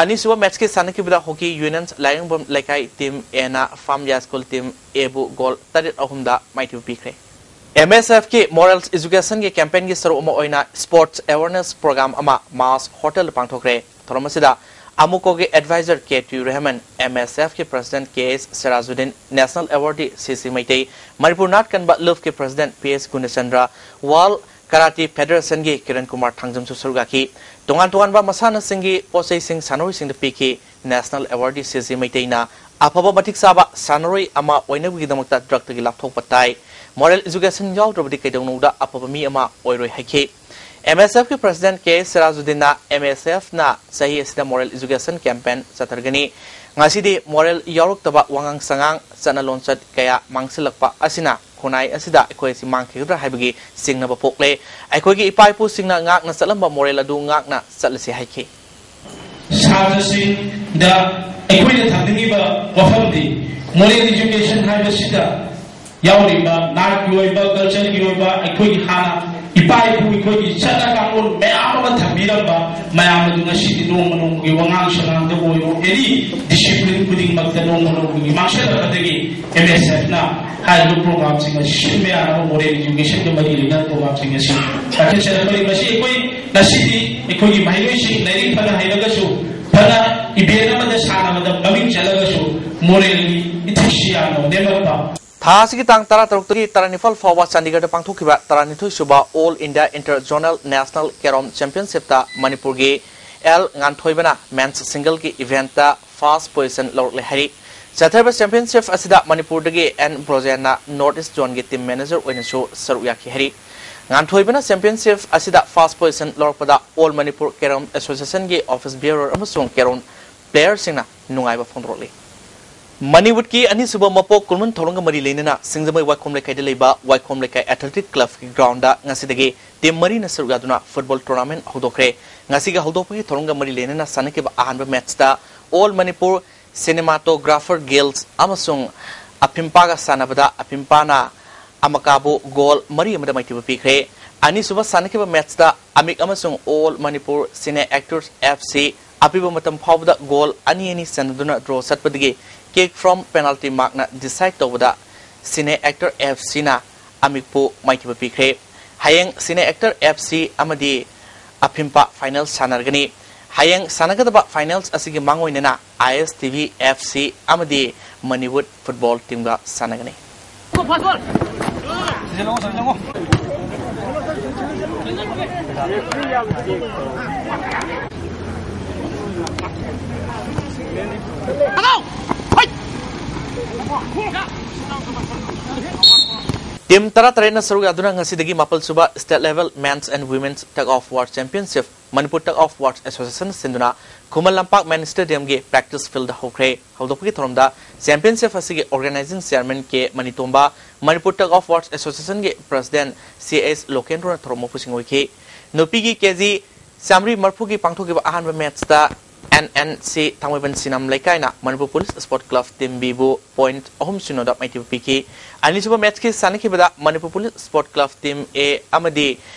ꯑꯅꯤꯁꯨꯕ ꯃꯦꯠꯁꯀꯤ ꯁꯥꯟꯅꯈꯤꯕꯗ ꯍꯣꯀꯤ ꯌꯨꯅꯤꯌꯟ ꯂꯥꯏꯔꯤꯉꯝꯕꯝ ꯂꯩꯀꯥꯏ ꯇꯤꯝ ꯑꯦꯅ ꯐꯥꯝ ꯌꯥꯏ ꯁ꯭ꯀꯨꯜ ꯇꯤꯝ ꯑꯦꯕꯨ ꯒꯣꯜ ꯇꯔꯦꯠ ꯑꯍꯨꯝꯗ ꯃꯥꯏꯊꯤꯕ ꯄꯤꯈ꯭ꯔꯦ꯫ ꯑꯦꯝ ꯑꯦꯁ ꯑꯦꯐꯀꯤ ꯃꯣꯔꯦꯜ ꯏꯖꯨꯀꯦꯁꯟꯒꯤ ꯀꯦꯝꯄꯦꯟꯒꯤ ꯁꯔꯨꯛ ꯑꯃ ꯑꯣꯏꯅ ꯁ꯭ꯄꯣꯔꯠꯁ ꯑꯦꯋꯥꯔꯅꯦꯁ ꯄ꯭ꯔꯣꯒ꯭ꯔꯥꯝ ꯑꯃ ꯃꯥꯁ ꯍꯣꯇꯦꯜꯗ ꯄꯥꯡꯊꯣꯛꯈ꯭ꯔꯦ꯫ ꯊꯧꯔꯝ ꯑꯁꯤꯗ ꯑꯃꯨꯀꯣꯒꯤ adviser K T Rehman, M S ꯑꯦꯐꯀꯤ president K S Sirajuddin, national awardee C C Meitei, Manipur ꯅꯥꯠ ꯀꯟꯕ ꯂꯨꯞꯀꯤ president P S Gunachandra, world karate ꯐꯦꯗꯔꯦꯁꯟꯒꯤ ꯀꯤꯔꯟ ꯀꯨꯃꯥꯔ ꯊꯥꯡꯖꯝꯁꯨ ꯁꯔꯨꯛ ꯌꯥꯈꯤ꯫ ꯇꯣꯉꯥꯟ ꯇꯣꯉꯥꯟꯕ ꯃꯁꯥꯟꯅꯁꯤꯡꯒꯤ ꯄꯣꯠꯆꯩꯁꯤꯡ ꯁꯥꯟꯅꯔꯣꯏꯁꯤꯡꯗ ꯄꯤꯈꯤ꯫ ꯅꯦꯁꯅꯦꯜ ꯑꯦꯋꯥꯔꯗꯤ ꯁꯤ ꯁꯤ ꯃꯩꯇꯩꯅ ꯑꯐꯕ ꯃꯇꯤꯛ ꯆꯥꯕ ꯁꯥꯟꯅꯔꯣꯏ ꯑꯃ ꯑꯣꯏꯅꯕꯒꯤꯗꯃꯛꯇ ꯗ꯭ꯔꯒꯇꯒꯤ ꯂꯥꯞꯊꯣꯛꯄ ꯇꯥꯏ꯫ ꯃꯣꯔꯦꯜ ꯏꯖꯨꯀꯦꯁꯟ ꯌꯥꯎꯗ꯭ꯔꯕꯗꯤ ꯀꯩꯗꯧꯅꯨꯡꯗ ꯑꯐꯕ ꯃꯤ ꯑꯃ ꯑꯣꯏꯔꯣꯏ ꯍꯥꯏꯈꯤ꯫ ꯑꯦꯝ ꯑꯦꯁ ꯑꯦꯐꯀꯤ ꯄ꯭ꯔꯁꯤꯗꯦꯟꯠ ꯀꯦ ꯁꯤꯔꯥꯖꯨꯗꯤꯟꯅ ꯑꯦꯝ ꯑꯦꯁ ꯑꯦꯐꯅ ꯆꯍꯤ ꯑꯁꯤꯗ ꯃꯣꯔꯦꯜ ꯏꯖꯨꯀꯦꯁꯟ ꯀꯦꯝꯄꯦꯟ ꯆꯠꯊꯔꯒꯅꯤ꯫ ꯉꯁꯤꯗꯤ ꯃꯣꯔꯦꯜ ꯌꯥꯎꯔꯛꯇꯕ ꯋꯥꯉꯥꯡ ꯁꯉꯥꯡ, ꯆꯠꯅ ꯂꯣꯟꯆꯠ ꯀꯌꯥ ꯃꯥꯡꯁꯤꯜꯂꯛꯄ ꯑꯁꯤꯅ ꯈꯨꯟꯅꯥꯏ ꯑꯁꯤꯗ ꯑꯩꯈꯣꯏ ꯑꯁꯤ ꯃꯥꯡꯈꯤꯒꯗ꯭ꯔꯥ ꯍꯥꯏꯕꯒꯤ ꯆꯤꯡꯅꯕ ꯄꯣꯛꯂꯦ꯫ ꯑꯩꯈꯣꯏꯒꯤ ꯏꯄꯥ ꯏꯄꯨꯁꯤꯡꯅ ꯉꯥꯛꯅ ꯆꯠꯂꯝꯕ ꯃꯣꯔꯦꯜ ꯑꯗꯨ ꯉꯥꯛꯅ ꯆꯠꯂꯁꯤ ꯍꯥꯏꯈꯤ꯫ ꯁꯥꯇ꯭ꯔꯁꯤꯡꯗ ꯑꯩꯈꯣꯏꯅ ꯊꯝꯅꯤꯡꯉꯤꯕ ꯋꯥꯐꯝꯗꯤ ꯃꯣꯔꯦꯜ ꯏꯖꯨꯀꯦꯁꯟ ꯍꯥꯏꯕꯁꯤꯗ ꯌꯥꯎꯔꯤꯕ ꯅꯥꯠꯀꯤ ꯑꯣꯏꯕ, ꯀꯜꯆꯔꯒꯤ ꯑꯣꯏꯕ, ꯑꯩꯈꯣꯏꯒꯤ ꯍꯥꯟꯅ ꯏꯄꯥ ꯏꯄꯨ, ꯑꯩꯈꯣꯏꯒꯤ ꯆꯠꯅ ꯀꯥꯡꯂꯣꯟ ꯃꯌꯥꯝ ꯑꯃ ꯊꯝꯕꯤꯔꯝꯕ ꯃꯌꯥꯝ ꯑꯗꯨ ꯉꯁꯤꯗꯤ ꯅꯣꯡꯃ ꯅꯣꯡꯃꯒꯤ ꯋꯥꯉꯥꯡ ꯁꯉꯥꯡꯗ ꯑꯣꯏꯔꯣ, ꯑꯦꯅꯤ ꯗꯤꯁꯤꯄ꯭ꯂꯤꯟ ꯈꯨꯗꯤꯡꯃꯛꯇ ꯅꯣꯡꯃ ꯅꯣꯡꯃꯒꯤ ꯃꯥꯡꯁꯤꯜꯂꯛꯄꯗꯒꯤ ꯑꯦꯝ ꯑꯦꯁ ꯑꯦꯐꯅ ꯍꯥꯏꯔꯤꯕ ꯄ꯭ꯔꯣꯒ꯭ꯔꯥꯝꯁꯤꯡ ꯑꯁꯤ ꯁꯤꯟꯕ ꯌꯥꯅꯕ ꯃꯣꯔꯦꯜ ꯏꯖꯨꯀꯦꯁꯟꯒ ꯃꯔꯤ ꯂꯩꯅꯕ ꯄ꯭ꯔꯣꯒ꯭ꯔꯥꯝꯁꯤꯡ ꯑꯁꯤ ꯄꯥꯏꯈꯠꯆꯔꯛꯄꯅꯤ꯫ ꯃꯁꯤ ꯑꯩꯈꯣꯏ ꯉꯁꯤꯗꯤ ꯑꯩꯈꯣꯏꯒꯤ ꯃꯍꯩꯔꯣꯏꯁꯤꯡ ꯂꯥꯏꯔꯤꯛ ꯐꯅ ꯍꯩꯔꯒꯁꯨ, ꯐꯅ ꯏꯚꯦꯟꯠ ꯑꯃꯗ ꯁꯥꯟꯅꯕꯗ ꯃꯃꯤꯡ ꯆꯠꯂꯒꯁꯨ ꯃꯣꯔꯦꯜꯒꯤ ꯏꯊꯤꯛꯁꯤ ꯌꯥꯝꯅ ꯅꯦꯝꯂꯛꯄ꯫ ꯊꯥ ꯑꯁꯤꯒꯤ ꯇꯥꯡ ꯇꯔꯥꯇꯔꯨꯛꯇꯒꯤ ꯇꯔꯥꯅꯤꯄꯥꯜ ꯐꯥꯎꯕ ꯆꯥꯟꯗꯤꯒꯔꯗ ꯄꯥꯡꯊꯣꯛꯈꯤꯕ ꯇꯔꯥꯅꯤꯊꯣꯏ ꯁꯨꯕ all India inter zonal national carrom ꯆꯦꯝꯄꯤꯌꯟꯁꯤꯞꯇ ꯃꯅꯤꯄꯨꯔꯒꯤ ꯑꯦꯜ ꯉꯥꯟꯊꯣꯏꯕꯅ ꯃꯦꯟꯁ ꯁꯤꯡꯒꯜꯒꯤ ꯏꯚꯦꯟꯠꯇ ꯐꯥꯔꯁ ꯄꯣꯖꯤꯁꯟ ꯂꯧꯔꯛꯂꯦ ꯍꯥꯏꯔꯤ꯫ ꯆꯠꯊꯔꯤꯕ ꯆꯦꯝꯄꯤꯌꯟꯁꯤꯞ ꯑꯁꯤꯗ ꯃꯅꯤꯄꯨꯔꯗꯒꯤ ꯑꯦꯟ ꯕ꯭ꯔꯣꯖꯦꯟꯅ ꯅꯣꯔꯠ ꯏꯁ ꯖꯣꯟꯒꯤ ꯇꯤꯝ ꯃꯦꯅꯦꯖꯔ ꯑꯣꯏꯅꯁꯨ ꯁꯔꯨꯛ ꯌꯥꯈꯤ ꯍꯥꯏꯔꯤ꯫ ꯉꯥꯟꯊꯣꯏꯕꯅ ꯆꯦꯝꯄꯤꯌꯟꯁꯤꯞ ꯑꯁꯤꯗ ꯐꯥꯔꯁ ꯄꯣꯖꯤꯁꯟ ꯂꯧꯔꯛꯄꯗ ꯑꯣꯜ ꯃꯅꯤꯄꯨꯔ ꯀꯦꯔꯣꯝ ꯑꯦꯁꯣꯁꯤꯌꯦꯁꯟꯒꯤ ꯑꯣꯐꯤꯁ ꯕꯤꯌꯔꯔ ꯑꯃꯁꯨꯡ ꯀꯦꯔꯣꯝ ꯄ꯭ꯂꯦꯌꯔꯁꯤꯡꯅ ꯅꯨꯡꯉꯥꯏꯕ ꯐꯣꯡꯗꯣꯔꯛꯂꯤ꯫ ꯃꯅꯤꯋꯨꯗꯀꯤ ꯑꯅꯤꯁꯨꯕ ꯃꯄꯣꯛ ꯀꯨꯟꯃꯟ ꯊꯧꯔꯝꯒ ꯃꯔꯤ ꯂꯩꯅꯅ ꯁꯤꯡꯖꯃꯩ ꯋꯥꯏꯈꯣꯝ ꯂꯩꯀꯥꯏꯗ ꯂꯩꯕ ꯋꯥꯏꯈꯣꯝ ꯂꯩꯀꯥꯏ ꯑꯦꯊꯂꯦꯇꯤꯛ ꯀ꯭ꯂꯕꯀꯤ ꯒ꯭ꯔꯥꯎꯟꯗ ꯉꯁꯤꯗꯒꯤ ꯇꯤꯝ ꯃꯔꯤꯅ ꯁꯔꯨꯛ ꯌꯥꯗꯨꯅ ꯐꯨꯠꯕꯣꯜ ꯇꯣꯔꯅꯥꯃꯦꯟ ꯍꯧꯗꯣꯛꯈ꯭ꯔꯦ꯫ ꯉꯁꯤꯒꯤ ꯍꯧꯗꯣꯛꯄꯒꯤ ꯊꯧꯔꯝꯒ ꯃꯔꯤ ꯂꯩꯅꯅ ꯁꯥꯟꯅꯈꯤꯕ ꯑꯍꯥꯟꯕ ꯃꯦꯠꯆꯇ ꯑꯣꯜ ꯃꯅꯤꯄꯨꯔ ꯁꯤꯅꯦꯃꯥꯇꯣꯒ꯭ꯔꯥꯐꯔ ꯒꯤꯜꯁ ꯑꯃꯁꯨꯡ ꯑꯐꯤꯝꯄꯥꯒ ꯁꯥꯟꯅꯕꯗ ꯑꯐꯤꯝꯄꯥꯅ ꯑꯃꯀꯥꯕꯨ ꯒꯣꯜ ꯃꯔꯤ ꯑꯃꯗ ꯃꯥꯏꯊꯤꯕ ꯄꯤꯈ꯭ꯔꯦ꯫ ꯑꯅꯤꯁꯨꯕ ꯁꯥꯟꯅꯈꯤꯕ ꯃꯦꯠꯆꯇ ꯑꯃꯤꯛ ꯑꯃꯁꯨꯡ ꯑꯣꯜ ꯃꯅꯤꯄꯨꯔ ꯁꯤꯅꯦ ꯑꯦꯛꯇꯔꯁ ꯑꯦꯐ ꯁꯤ ꯑꯄꯤꯕ ꯃꯇꯝ ꯐꯥꯎꯕꯗ ꯒꯣꯜ ꯑꯅꯤ ꯑꯅꯤ ꯆꯟꯅꯗꯨꯅ ꯗ꯭ꯔꯣ ꯆꯠꯄꯗꯒꯤ ꯀꯤꯛ ꯐ꯭ꯔꯣꯝ ꯄꯦꯅꯥꯜꯇꯤ ꯃꯥꯔꯛꯅ ꯗꯤꯁꯥꯏꯗ ꯇꯧꯕꯗ ꯁꯤꯅꯦ ꯑꯦꯛꯇꯔ ꯑꯦꯐ ꯁꯤꯅ ꯑꯃꯤꯛꯄꯨ ꯃꯥꯏꯊꯤꯕ ꯄꯤꯈ꯭ꯔꯦ꯫ ꯍꯌꯦꯡ ꯁꯤꯅꯦ ꯑꯦꯛꯇꯔ ꯑꯦꯐ ꯁꯤ ꯑꯃꯗꯤ ꯑꯐꯤꯝꯄꯥ ꯐꯥꯏꯅꯦꯜ ꯁꯥꯟꯅꯔꯒꯅꯤ꯫ ꯍꯌꯦꯡ ꯁꯥꯟꯅꯒꯗꯕ ꯐꯥꯏꯅꯦꯜꯁ ꯑꯁꯤꯒꯤ ꯃꯥꯡꯑꯣꯏꯅꯅ ꯑꯥꯏ ꯑꯦꯁ ꯇꯤ ꯚꯤ ꯑꯦꯐ ꯁꯤ ꯑꯃꯗꯤ ꯃꯅꯤꯋꯨꯗ ꯐꯨꯠꯕꯣꯜ ꯇꯤꯝꯒ ꯁꯥꯟꯅꯒꯅꯤ꯫ ꯇꯤꯝ ꯇꯔꯥꯇꯔꯦꯠꯅ ꯁꯔꯨꯛ ꯌꯥꯗꯨꯅ ꯉꯁꯤꯗꯒꯤ ꯃꯥꯄꯜ ꯁꯨꯕ State Level Men's and Women's Tug of War Championship Manipur Tug of War Association ꯁꯤꯟꯗꯨꯅ ꯈꯨꯃꯟ ꯂꯝꯄꯥꯛ ꯃꯦꯟ ꯁ꯭ꯇꯦꯗꯤꯌꯝꯒꯤ ꯄ꯭ꯔꯦꯛꯇꯤꯁ ꯐꯤꯜꯗ ꯍꯧꯈ꯭ꯔꯦ꯫ ꯍꯧꯗꯣꯛꯄꯒꯤ ꯊꯧꯔꯝꯗ ꯆꯦꯝꯄꯤꯌꯟꯁꯤꯞ ꯑꯁꯤꯒꯤ organising chairman K Manitomba, Manipur tug of war ꯑꯦꯁꯣꯁꯤꯌꯦꯁꯟꯒꯤ ꯄ꯭ꯔꯁꯤꯗꯦꯟꯠ ꯁꯤ ꯑꯦꯁ ꯂꯣꯀꯦꯟꯗ꯭ꯔꯣꯅ ꯊꯧꯔꯝ ꯃꯄꯨꯁꯤꯡ ꯑꯣꯏꯈꯤ꯫ ꯅꯨꯄꯤꯒꯤ ꯀꯦꯖꯤ ꯆꯥꯃꯔꯤ ꯃꯔꯐꯨꯒꯤ ꯄꯥꯡꯊꯣꯛꯈꯤꯕ ꯑꯍꯥꯟꯕ ꯃꯦꯠꯆꯇ ꯑꯦꯟ ꯑꯦꯟ ꯁꯤ ꯊꯥꯡꯃꯩꯕꯟ ꯁꯤꯅꯝ ꯂꯩꯀꯥꯏꯅ Manipur police sport club team ꯕꯤꯕꯨ ꯄꯣꯏꯟꯠ ꯑꯍꯨꯝ ꯁꯤꯅꯣꯗ ꯃꯥꯏꯊꯤꯕ ꯄꯤꯈꯤ꯫ ꯑꯅꯤꯁꯨꯕ ꯃꯦꯠꯆꯀꯤ ꯁꯥꯟꯅꯈꯤꯕꯗ Manipur police sport club team A ꯑꯃꯗꯤ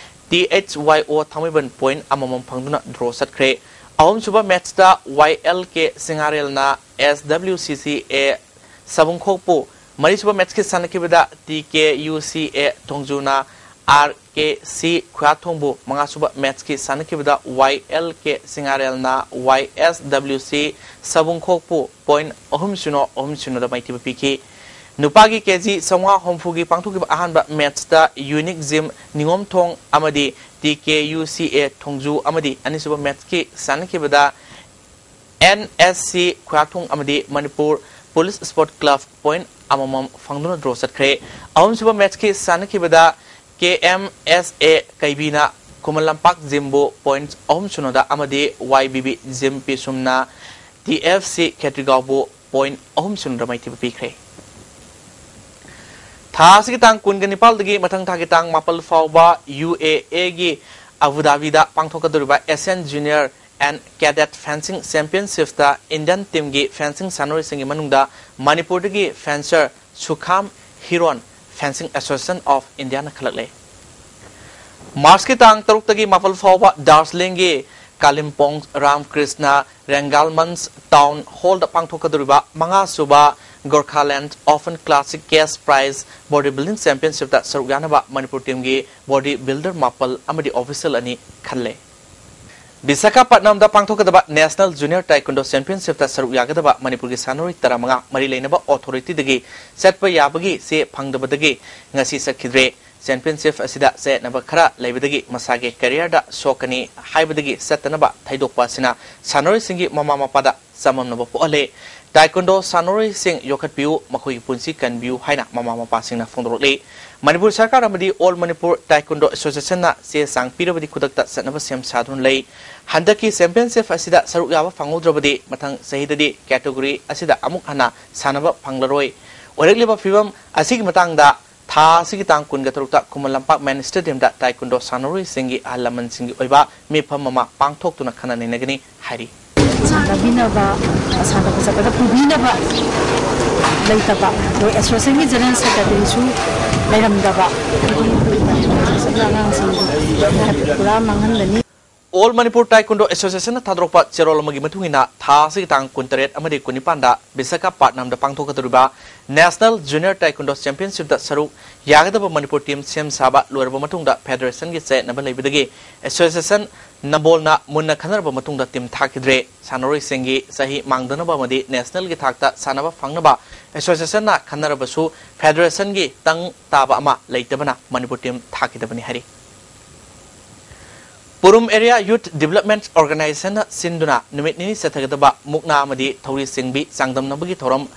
ꯇꯤ ꯑꯩꯆ ꯋꯥꯏ ꯑꯣ ꯊꯥꯡꯃꯩꯕꯟ ꯄꯣꯏꯟꯠ ꯑꯃꯃꯝ ꯐꯪꯗꯨꯅ ꯗ꯭ꯔꯣ ꯆꯠꯈ꯭ꯔꯦ꯫ ꯑꯍꯨꯝꯁꯨꯕ ꯃꯦꯠꯆꯇ ꯋꯥꯏ ꯑꯦꯜ ꯀꯦ ꯁꯤꯡꯉꯥꯔꯦꯜꯅ ꯑꯦꯁ ꯗꯕ꯭ꯂꯤꯎ ꯁꯤ ꯁꯤ ꯑꯦ ꯁꯕꯨꯡꯈꯣꯛꯄꯨ, ꯃꯔꯤꯁꯨꯕ ꯃꯦꯠꯆꯀꯤ ꯁꯥꯟꯅꯈꯤꯕꯗ ꯇꯤ ꯀꯦ ꯌꯨ ꯁꯤ ꯑꯦ ꯊꯣꯡꯖꯨꯅ ꯑꯥꯔ ꯀꯦ ꯁꯤ ꯈꯨꯌꯥꯊꯣꯡꯕꯨ, ꯃꯉꯥꯁꯨꯕ ꯃꯦꯠꯆꯀꯤ ꯁꯥꯟꯅꯈꯤꯕꯗ ꯋꯥꯏ ꯑꯦꯜ ꯀꯦ ꯁꯤꯡꯉꯥꯔꯦꯜꯅ ꯋꯥꯏ ꯑꯦꯁ ꯗꯕ꯭ꯂꯤꯎ ꯁꯤ ꯁꯕꯨꯡꯈꯣꯛꯄꯨ ꯄꯣꯏꯟꯠ ꯑꯍꯨꯝ ꯁꯤꯅꯣ, ꯑꯍꯨꯝ ꯁꯤꯅꯣꯗ ꯃꯥꯏꯊꯤꯕ ꯄꯤꯈꯤ꯫ ꯅꯨꯄꯥꯒꯤ ꯀꯦꯖꯤ ꯆꯥꯝꯃꯉꯥ ꯍꯨꯝꯐꯨꯒꯤ ꯄꯥꯡꯊꯣꯛꯈꯤꯕ ꯑꯍꯥꯟꯕ ꯃꯦꯠꯆꯇ ꯌꯨꯅꯤꯛ ꯖꯤꯝ ꯅꯤꯉꯣꯝꯊꯣꯡ ꯑꯃꯗꯤ ꯇꯤ ꯀꯦ ꯌꯨ ꯁꯤ ꯑꯦ ꯊꯣꯡꯖꯨ ꯑꯃꯗꯤ ꯑꯅꯤꯁꯨꯕ ꯃꯦꯠꯆꯀꯤ ꯁꯥꯟꯅꯈꯤꯕꯗ ꯑꯦꯟ ꯑꯦꯁ ꯁꯤ ꯈꯨꯌꯥꯊꯣꯡ ꯑꯃꯗꯤ Manipur Police Sport Club point ꯑꯃꯃꯝ ꯐꯪꯗꯨꯅ draw ꯆꯠꯈ꯭ꯔꯦ꯫ ꯑꯍꯨꯝꯁꯨꯕ matchꯀꯤ ꯁꯥꯟꯅꯈꯤꯕꯗ K M S A ꯀꯩꯕꯤꯅ Khuman Lampak Gymꯕꯨ point ꯑꯍꯨꯝ ꯁꯤꯅꯣꯗ ꯑꯃꯗꯤ Y B B Gym ꯄꯤꯁꯨꯝꯅ T F C ꯈꯦꯇ꯭ꯔꯤꯒꯥꯎꯕꯨ point ꯑꯍꯨꯝ ꯁꯤꯅꯣꯗ ꯃꯥꯏꯊꯤꯕ ꯄꯤꯈ꯭ꯔꯦ꯫ ꯊꯥ ꯑꯁꯤꯒꯤ ꯇꯥꯡ ꯀꯨꯟꯒ ꯅꯤꯄꯥꯜꯗꯒꯤ ꯃꯊꯪ ꯊꯥꯒꯤ ꯇꯥꯡ ꯃꯥꯄꯜ ꯐꯥꯎꯕ U A Eꯒꯤ ꯑꯕꯨ ꯙꯥꯕꯤꯗ ꯄꯥꯡꯊꯣꯛꯀꯗꯧꯔꯤꯕ Asian Junior and Cadet Fencing Championshipꯇ Indian teamꯒꯤ fencing ꯁꯥꯟꯅꯔꯣꯏꯁꯤꯡꯒꯤ ꯃꯅꯨꯡꯗ ꯃꯅꯤꯄꯨꯔꯗꯒꯤ fencer ꯁꯨꯈꯥꯝ ꯍꯤꯔꯣꯟ Fencing Association of Indiaꯅ ꯈꯜꯂꯛꯂꯦ꯫ ꯃꯥꯔꯆꯀꯤ ꯇꯥꯡ ꯇꯔꯨꯛꯇꯒꯤ ꯃꯥꯄꯜ ꯐꯥꯎꯕ ꯗꯥꯔꯖꯤꯂꯤꯡꯒꯤ ꯀꯥꯂꯤꯝꯄꯣꯡ ꯔꯥꯝꯀ꯭ꯔꯤꯁꯅ ꯔꯦꯡꯒꯥꯜꯃꯟꯁ ꯇꯥꯎꯟ ꯍꯣꯜꯗ ꯄꯥꯡꯊꯣꯛꯀꯗꯧꯔꯤꯕ ꯃꯉꯥꯁꯨꯕ Gorkhaland Open Classic Cash Prize Body Building Championshipꯇ ꯁꯔꯨꯛ ꯌꯥꯅꯕ ꯃꯅꯤꯄꯨꯔ teamꯒꯤ body builder ꯃꯥꯄꯜ ꯑꯃꯗꯤ official ꯑꯅꯤ ꯈꯜꯂꯦ꯫ ꯕꯤꯁꯥꯈꯥꯄꯠꯅꯝꯗ ꯄꯥꯡꯊꯣꯛꯀꯗꯕ National Junior Taekwondo Championshipꯇ ꯁꯔꯨꯛ ꯌꯥꯒꯗꯕ ꯃꯅꯤꯄꯨꯔꯒꯤ ꯁꯥꯟꯅꯔꯣꯏ ꯇꯔꯥꯃꯉꯥ ꯃꯔꯤ ꯂꯩꯅꯕ authorityꯗꯒꯤ ꯆꯠꯄ ꯌꯥꯕꯒꯤ ꯆꯦ ꯐꯪꯗꯕꯗꯒꯤ ꯉꯁꯤ ꯆꯠꯈꯤꯗ꯭ꯔꯦ꯫ Championship ꯑꯁꯤꯗ ꯆꯌꯦꯠꯅꯕ ꯈꯔ ꯂꯩꯕꯗꯒꯤ ꯃꯁꯥꯒꯤ careerꯗ ꯁꯣꯛꯀꯅꯤ ꯍꯥꯏꯕꯗꯒꯤ ꯆꯠꯇꯅꯕ ꯊꯩꯗꯣꯛꯄ ꯑꯁꯤꯅ ꯁꯥꯟꯅꯔꯣꯏꯁꯤꯡꯒꯤ ꯃꯃꯥ ꯃꯄꯥꯗ ꯆꯃꯝꯅꯕ ꯄꯣꯛꯍꯜꯂꯦ꯫ Taekwondo ꯁꯥꯟꯅꯔꯣꯏꯁꯤꯡ ꯌꯣꯛꯈꯠꯄꯤꯌꯨ, ꯃꯈꯣꯏꯒꯤ ꯄꯨꯟꯁꯤ ꯀꯟꯕꯤꯌꯨ ꯍꯥꯏꯅ ꯃꯃꯥ ꯃꯄꯥꯁꯤꯡꯅ ꯐꯣꯡꯗꯣꯔꯛꯂꯤ꯫ ꯃꯅꯤꯄꯨꯔ ꯁꯔꯀꯥꯔ ꯑꯃꯗꯤ All Manipur Taekwondo Associationꯅ ꯆꯦ ꯆꯥꯡ ꯄꯤꯔꯕꯗꯤ ꯈꯨꯗꯛꯇ ꯆꯠꯅꯕ ꯁꯦꯝ ꯁꯥꯗꯨꯅ ꯂꯩ꯫ ꯍꯟꯗꯛꯀꯤ championship ꯑꯁꯤꯗ ꯁꯔꯨꯛ ꯌꯥꯕ ꯐꯪꯍꯧꯗ꯭ꯔꯕꯗꯤ ꯃꯊꯪ ꯆꯍꯤꯗꯗꯤ category ꯑꯁꯤꯗ ꯑꯃꯨꯛ ꯍꯟꯅ ꯁꯥꯟꯅꯕ ꯐꯪꯂꯔꯣꯏ꯫ ꯑꯣꯏꯔꯛꯂꯤꯕ ꯐꯤꯕꯝ ꯑꯁꯤꯒꯤ ꯃꯇꯥꯡꯗ ꯊꯥ ꯑꯁꯤꯒꯤ ꯇꯥꯡ ꯀꯨꯟꯒ ꯇꯔꯨꯛꯇ ꯈꯨꯃꯟ ꯂꯝꯄꯥꯛ main stadiumꯗ Taekwondo ꯁꯥꯟꯅꯔꯣꯏꯁꯤꯡꯒꯤ ꯑꯍꯜ ꯂꯃꯟꯁꯤꯡꯒꯤ ꯑꯣꯏꯕ ꯃꯤꯐꯝ ꯑꯃ ꯄꯥꯡꯊꯣꯛꯇꯨꯅ ꯈꯟꯅ ꯅꯩꯅꯒꯅꯤ ꯍꯥꯏꯔꯤ꯫ ꯁꯥꯟꯅꯕꯤꯅꯕ, ꯁꯥꯟꯅꯕ ꯆꯠꯄꯗ ꯄꯨꯕꯤꯅꯕ ꯂꯩꯇꯕ, ꯑꯗꯣ associationꯒꯤ general secretaryꯁꯨ ꯂꯩꯔꯝꯗꯕ, ꯑꯗꯒꯤ ꯑꯉꯥꯡꯁꯤꯡ ꯄꯨꯔꯥ ꯃꯥꯡꯍꯟꯒꯅꯤ꯫ All Manipur Taekwondo Associationꯅ ꯊꯥꯗꯣꯔꯛꯄ ꯆꯦꯔꯣꯜ ꯑꯃꯒꯤ ꯃꯇꯨꯡ ꯏꯟꯅ, ꯊꯥ ꯑꯁꯤꯒꯤ ꯇꯥꯡ ꯀꯨꯟꯇꯔꯦꯠ ꯑꯃꯗꯤ ꯀꯨꯟꯅꯤꯄꯥꯟꯗ ꯕꯤꯁꯥꯈꯥꯄꯠꯅꯝꯗ ꯄꯥꯡꯊꯣꯛꯀꯗꯧꯔꯤꯕ National Junior Taekwondo Championshipꯇ ꯁꯔꯨꯛ ꯌꯥꯒꯗꯕ ꯃꯅꯤꯄꯨꯔ team ꯁꯦꯝ ꯁꯥꯕ ꯂꯣꯏꯔꯕ ꯃꯇꯨꯡꯗ federationꯒꯤ ꯆꯌꯦꯠꯅꯕ ꯂꯩꯕꯗꯒꯤ association ꯅꯝꯕꯣꯜꯅ ꯃꯨꯟꯅ ꯈꯟꯅꯔꯕ ꯃꯇꯨꯡꯗ team ꯊꯥꯈꯤꯗ꯭ꯔꯦ꯫ ꯁꯥꯟꯅꯔꯣꯏꯁꯤꯡꯒꯤ ꯆꯍꯤ ꯃꯥꯡꯗꯅꯕ ꯑꯃꯗꯤ nationalꯒꯤ ꯊꯥꯛꯇ ꯁꯥꯟꯅꯕ ꯐꯪꯅꯕ associationꯅ ꯈꯟꯅꯔꯕꯁꯨ federationꯒꯤ ꯇꯪ ꯇꯥꯕ ꯑꯃ ꯂꯩꯇꯕꯅ ꯃꯅꯤꯄꯨꯔ team ꯊꯥꯈꯤꯗꯕꯅꯤ ꯍꯥꯏꯔꯤ꯫ ꯄꯨꯔꯨꯝ Area Youth Development Organizationꯅ ꯁꯤꯟꯗꯨꯅ ꯅꯨꯃꯤꯠ ꯅꯤꯅꯤ ꯆꯠꯊꯒꯗꯕ ꯃꯨꯛꯅꯥ ꯑꯃꯗꯤ ꯊꯧꯔꯤ ꯆꯤꯡꯕꯤ ꯆꯥꯡꯗꯝꯅꯕꯒꯤ ꯊꯧꯔꯝ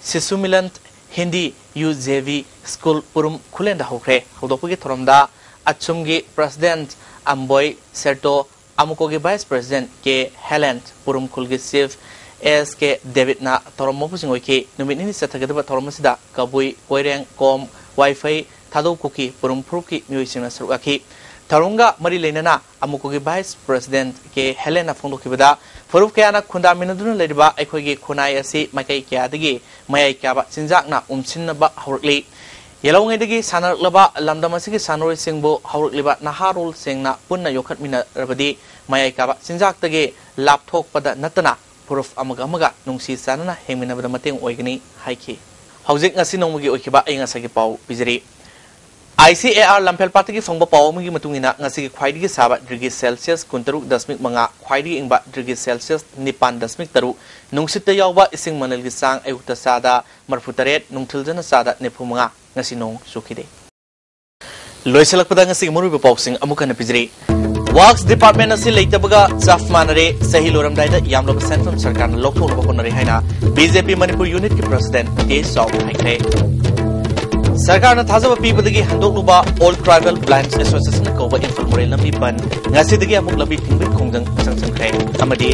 Shishu Milan Hindi U J V School Purum ꯈꯨꯂꯦꯟꯗ ꯍꯧꯈ꯭ꯔꯦ꯫ ꯍꯧꯗꯣꯛꯄꯒꯤ ꯊꯧꯔꯝꯗ ꯑꯆꯨꯝꯒꯤ President ꯑꯝꯕꯣꯏ ꯁꯦꯔꯇꯣ, ꯑꯃꯨꯀꯣꯒꯤ Vice President K Helen, Purum ꯈꯨꯜꯒꯤ Chief ꯑꯦꯁ ꯀꯦ ꯗꯦꯕꯤꯠꯅ ꯊꯧꯔꯝ ꯃꯄꯨꯁꯤꯡ ꯑꯣꯏꯈꯤ꯫ ꯅꯨꯃꯤꯠ ꯅꯤꯅꯤ ꯆꯠꯊꯒꯗꯕ ꯊꯧꯔꯝ ꯑꯁꯤꯗ ꯀꯕꯨꯏ, ꯀꯣꯏꯔꯦꯡ, ꯀꯣꯝ, ꯋꯥꯏꯐꯩ, ꯊꯥꯗꯧ ꯀꯨꯀꯤ ꯄꯨꯔꯨꯝ ꯐꯨꯔꯨꯞꯀꯤ ꯃꯤꯑꯣꯏꯁꯤꯡꯅ ꯁꯔꯨꯛ ꯌꯥꯈꯤ꯫ ꯊꯧꯔꯝꯒ ꯃꯔꯤ ꯂꯩꯅꯅ ꯑꯃꯨꯀꯣꯒꯤ Vice President ꯀꯦ ꯍꯦꯂꯦꯟꯅ ꯐꯣꯡꯗꯣꯛꯈꯤꯕꯗ, ꯐꯨꯔꯨꯞ ꯀꯌꯥꯅ ꯈꯨꯟꯗꯥꯃꯤꯟꯅꯗꯨꯅ ꯂꯩꯔꯤꯕ ꯑꯩꯈꯣꯏꯒꯤ ꯈꯨꯟꯅꯥꯏ ꯑꯁꯤ ꯃꯥꯏꯀꯩ ꯀꯌꯥꯗꯒꯤ ꯃꯌꯥꯏ ꯀꯥꯕ ꯆꯤꯟꯖꯥꯛꯅ ꯎꯝꯁꯤꯟꯅꯕ ꯍꯧꯔꯛꯂꯤ꯫ ꯌꯦꯜꯍꯧꯉꯩꯗꯒꯤ ꯁꯥꯟꯅꯔꯛꯂꯕ ꯂꯝꯗꯝ ꯑꯁꯤꯒꯤ ꯁꯥꯟꯅꯔꯣꯏꯁꯤꯡꯕꯨ ꯍꯧꯔꯛꯂꯤꯕ ꯅꯍꯥꯔꯣꯜꯁꯤꯡꯅ ꯄꯨꯟꯅ ꯌꯣꯛꯈꯠꯃꯤꯟꯅꯔꯕꯗꯤ ꯃꯌꯥꯏ ꯀꯥꯕ ꯆꯤꯟꯖꯥꯛꯇꯒꯤ ꯂꯥꯞꯊꯣꯛꯄꯗ ꯅꯠꯇꯅ ꯐꯨꯔꯨꯞ ꯑꯃꯒ ꯑꯃꯒ ꯅꯨꯡꯁꯤ ꯆꯥꯟꯅꯅ ꯍꯤꯡꯃꯤꯟꯅꯕꯗ ꯃꯇꯦꯡ ꯑꯣꯏꯒꯅꯤ ꯍꯥꯏꯈꯤ꯫ ꯍꯧꯖꯤꯛ ꯉꯁꯤ ꯅꯣꯡꯃꯒꯤ ꯑꯣꯏꯈꯤꯕ ꯑꯌꯤꯡ ꯑꯁꯥꯒꯤ ꯄꯥꯎ ꯄꯤꯖꯔꯤ꯫ I C A R ꯂꯝꯐꯦꯜꯄꯥꯠꯇꯒꯤ ꯐꯪꯕ ꯄꯥꯎ ꯑꯃꯒꯤ ꯃꯇꯨꯡ ꯏꯟꯅ, ꯉꯁꯤꯒꯤ ꯈ꯭ꯋꯥꯏꯗꯒꯤ ꯁꯥꯕ ꯗꯤꯒ꯭ꯔꯤ ꯁꯦꯜꯁꯤꯌꯁ ꯀꯨꯟꯇꯔꯨꯛ ꯗꯁꯃꯤꯛ ꯃꯉꯥ, ꯈ꯭ꯋꯥꯏꯗꯒꯤ ꯏꯪꯕ ꯗꯤꯒ꯭ꯔꯤ ꯁꯦꯜꯁꯤꯌꯁ ꯅꯤꯄꯥꯟ ꯗꯁꯃꯤꯛ ꯇꯔꯨꯛ, ꯅꯨꯡꯁꯤꯠꯇ ꯌꯥꯎꯕ ꯏꯁꯤꯡ ꯃꯅꯤꯜꯒꯤ ꯆꯥꯡ ꯑꯌꯨꯛꯇ ꯆꯥꯗ ꯃꯔꯤꯐꯨꯇꯔꯦꯠ, ꯅꯨꯡꯊꯤꯜꯗꯅ ꯆꯥꯗ ꯅꯤꯐꯨꯃꯉꯥ꯫ ꯉꯁꯤ ꯅꯣꯡ ꯆꯨꯈꯤꯗꯦ꯫ ꯂꯣꯏꯁꯤꯜꯂꯛꯄꯗ ꯉꯁꯤꯒꯤ ꯃꯔꯨꯑꯣꯏꯕ ꯄꯥꯎꯁꯤꯡ ꯑꯃꯨꯛ ꯍꯟꯅ ꯄꯤꯖꯔꯤ꯫ Works Department ꯑꯁꯤ ꯂꯩꯇꯕꯒ ꯆꯞ ꯃꯥꯟꯅꯔꯦ꯫ ꯆꯍꯤ ꯂꯣꯏꯔꯝꯗꯥꯏꯗ ꯌꯥꯝꯂꯕ ꯁꯦꯟꯐꯝ ꯁꯔꯀꯥꯔꯅ ꯂꯧꯊꯣꯛꯅꯕ ꯍꯣꯠꯅꯔꯦ ꯍꯥꯏꯅ B J P Manipur unitꯀꯤ President ꯇꯦꯖ ꯆꯥꯎ ꯍꯥꯏꯈ꯭ꯔꯦ꯫ ꯁꯔꯀꯥꯔꯅ ꯊꯥꯖꯕ ꯄꯤꯕꯗꯒꯤ ꯍꯟꯗꯣꯛꯂꯨꯕ All Tribal Blind Associationꯅ ꯀꯧꯕ ꯏꯝꯐꯥꯜ ꯃꯣꯔꯦ ꯂꯝꯕꯤ ꯕꯟ, ꯉꯁꯤꯗꯒꯤ ꯑꯃꯨꯛ ꯂꯝꯕꯤ ꯊꯤꯡꯕꯒꯤ ꯈꯣꯡꯖꯪ ꯆꯪꯁꯤꯟꯈ꯭ꯔꯦ꯫ ꯑꯃꯗꯤ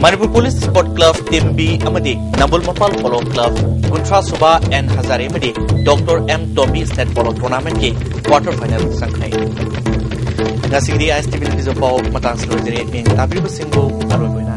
Manipur Police Sport Club, Team B ꯑꯃꯗꯤ ꯅꯝꯕꯨꯜ ꯃꯄꯥꯜ Polo Club ꯀꯨꯟꯊ꯭ꯔꯥ ꯁꯨꯕ N Hazare ꯑꯃꯗꯤ Doctor M Tombi State Polo Tournamentꯀꯤ quarter final ꯆꯪꯈ꯭ꯔꯦ꯫ ꯉꯁꯤꯒꯤꯗꯤ ISTVꯅ ꯄꯤꯖꯕ ꯄꯥꯎ ꯃꯇꯥꯡꯁꯤꯗ ꯂꯣꯏꯖꯔꯦ꯫ ꯃꯤꯌꯦꯡ ꯇꯥꯕꯤꯔꯤꯕꯁꯤꯡꯕꯨ ꯑꯔꯣꯏꯕ ꯑꯣꯏꯅ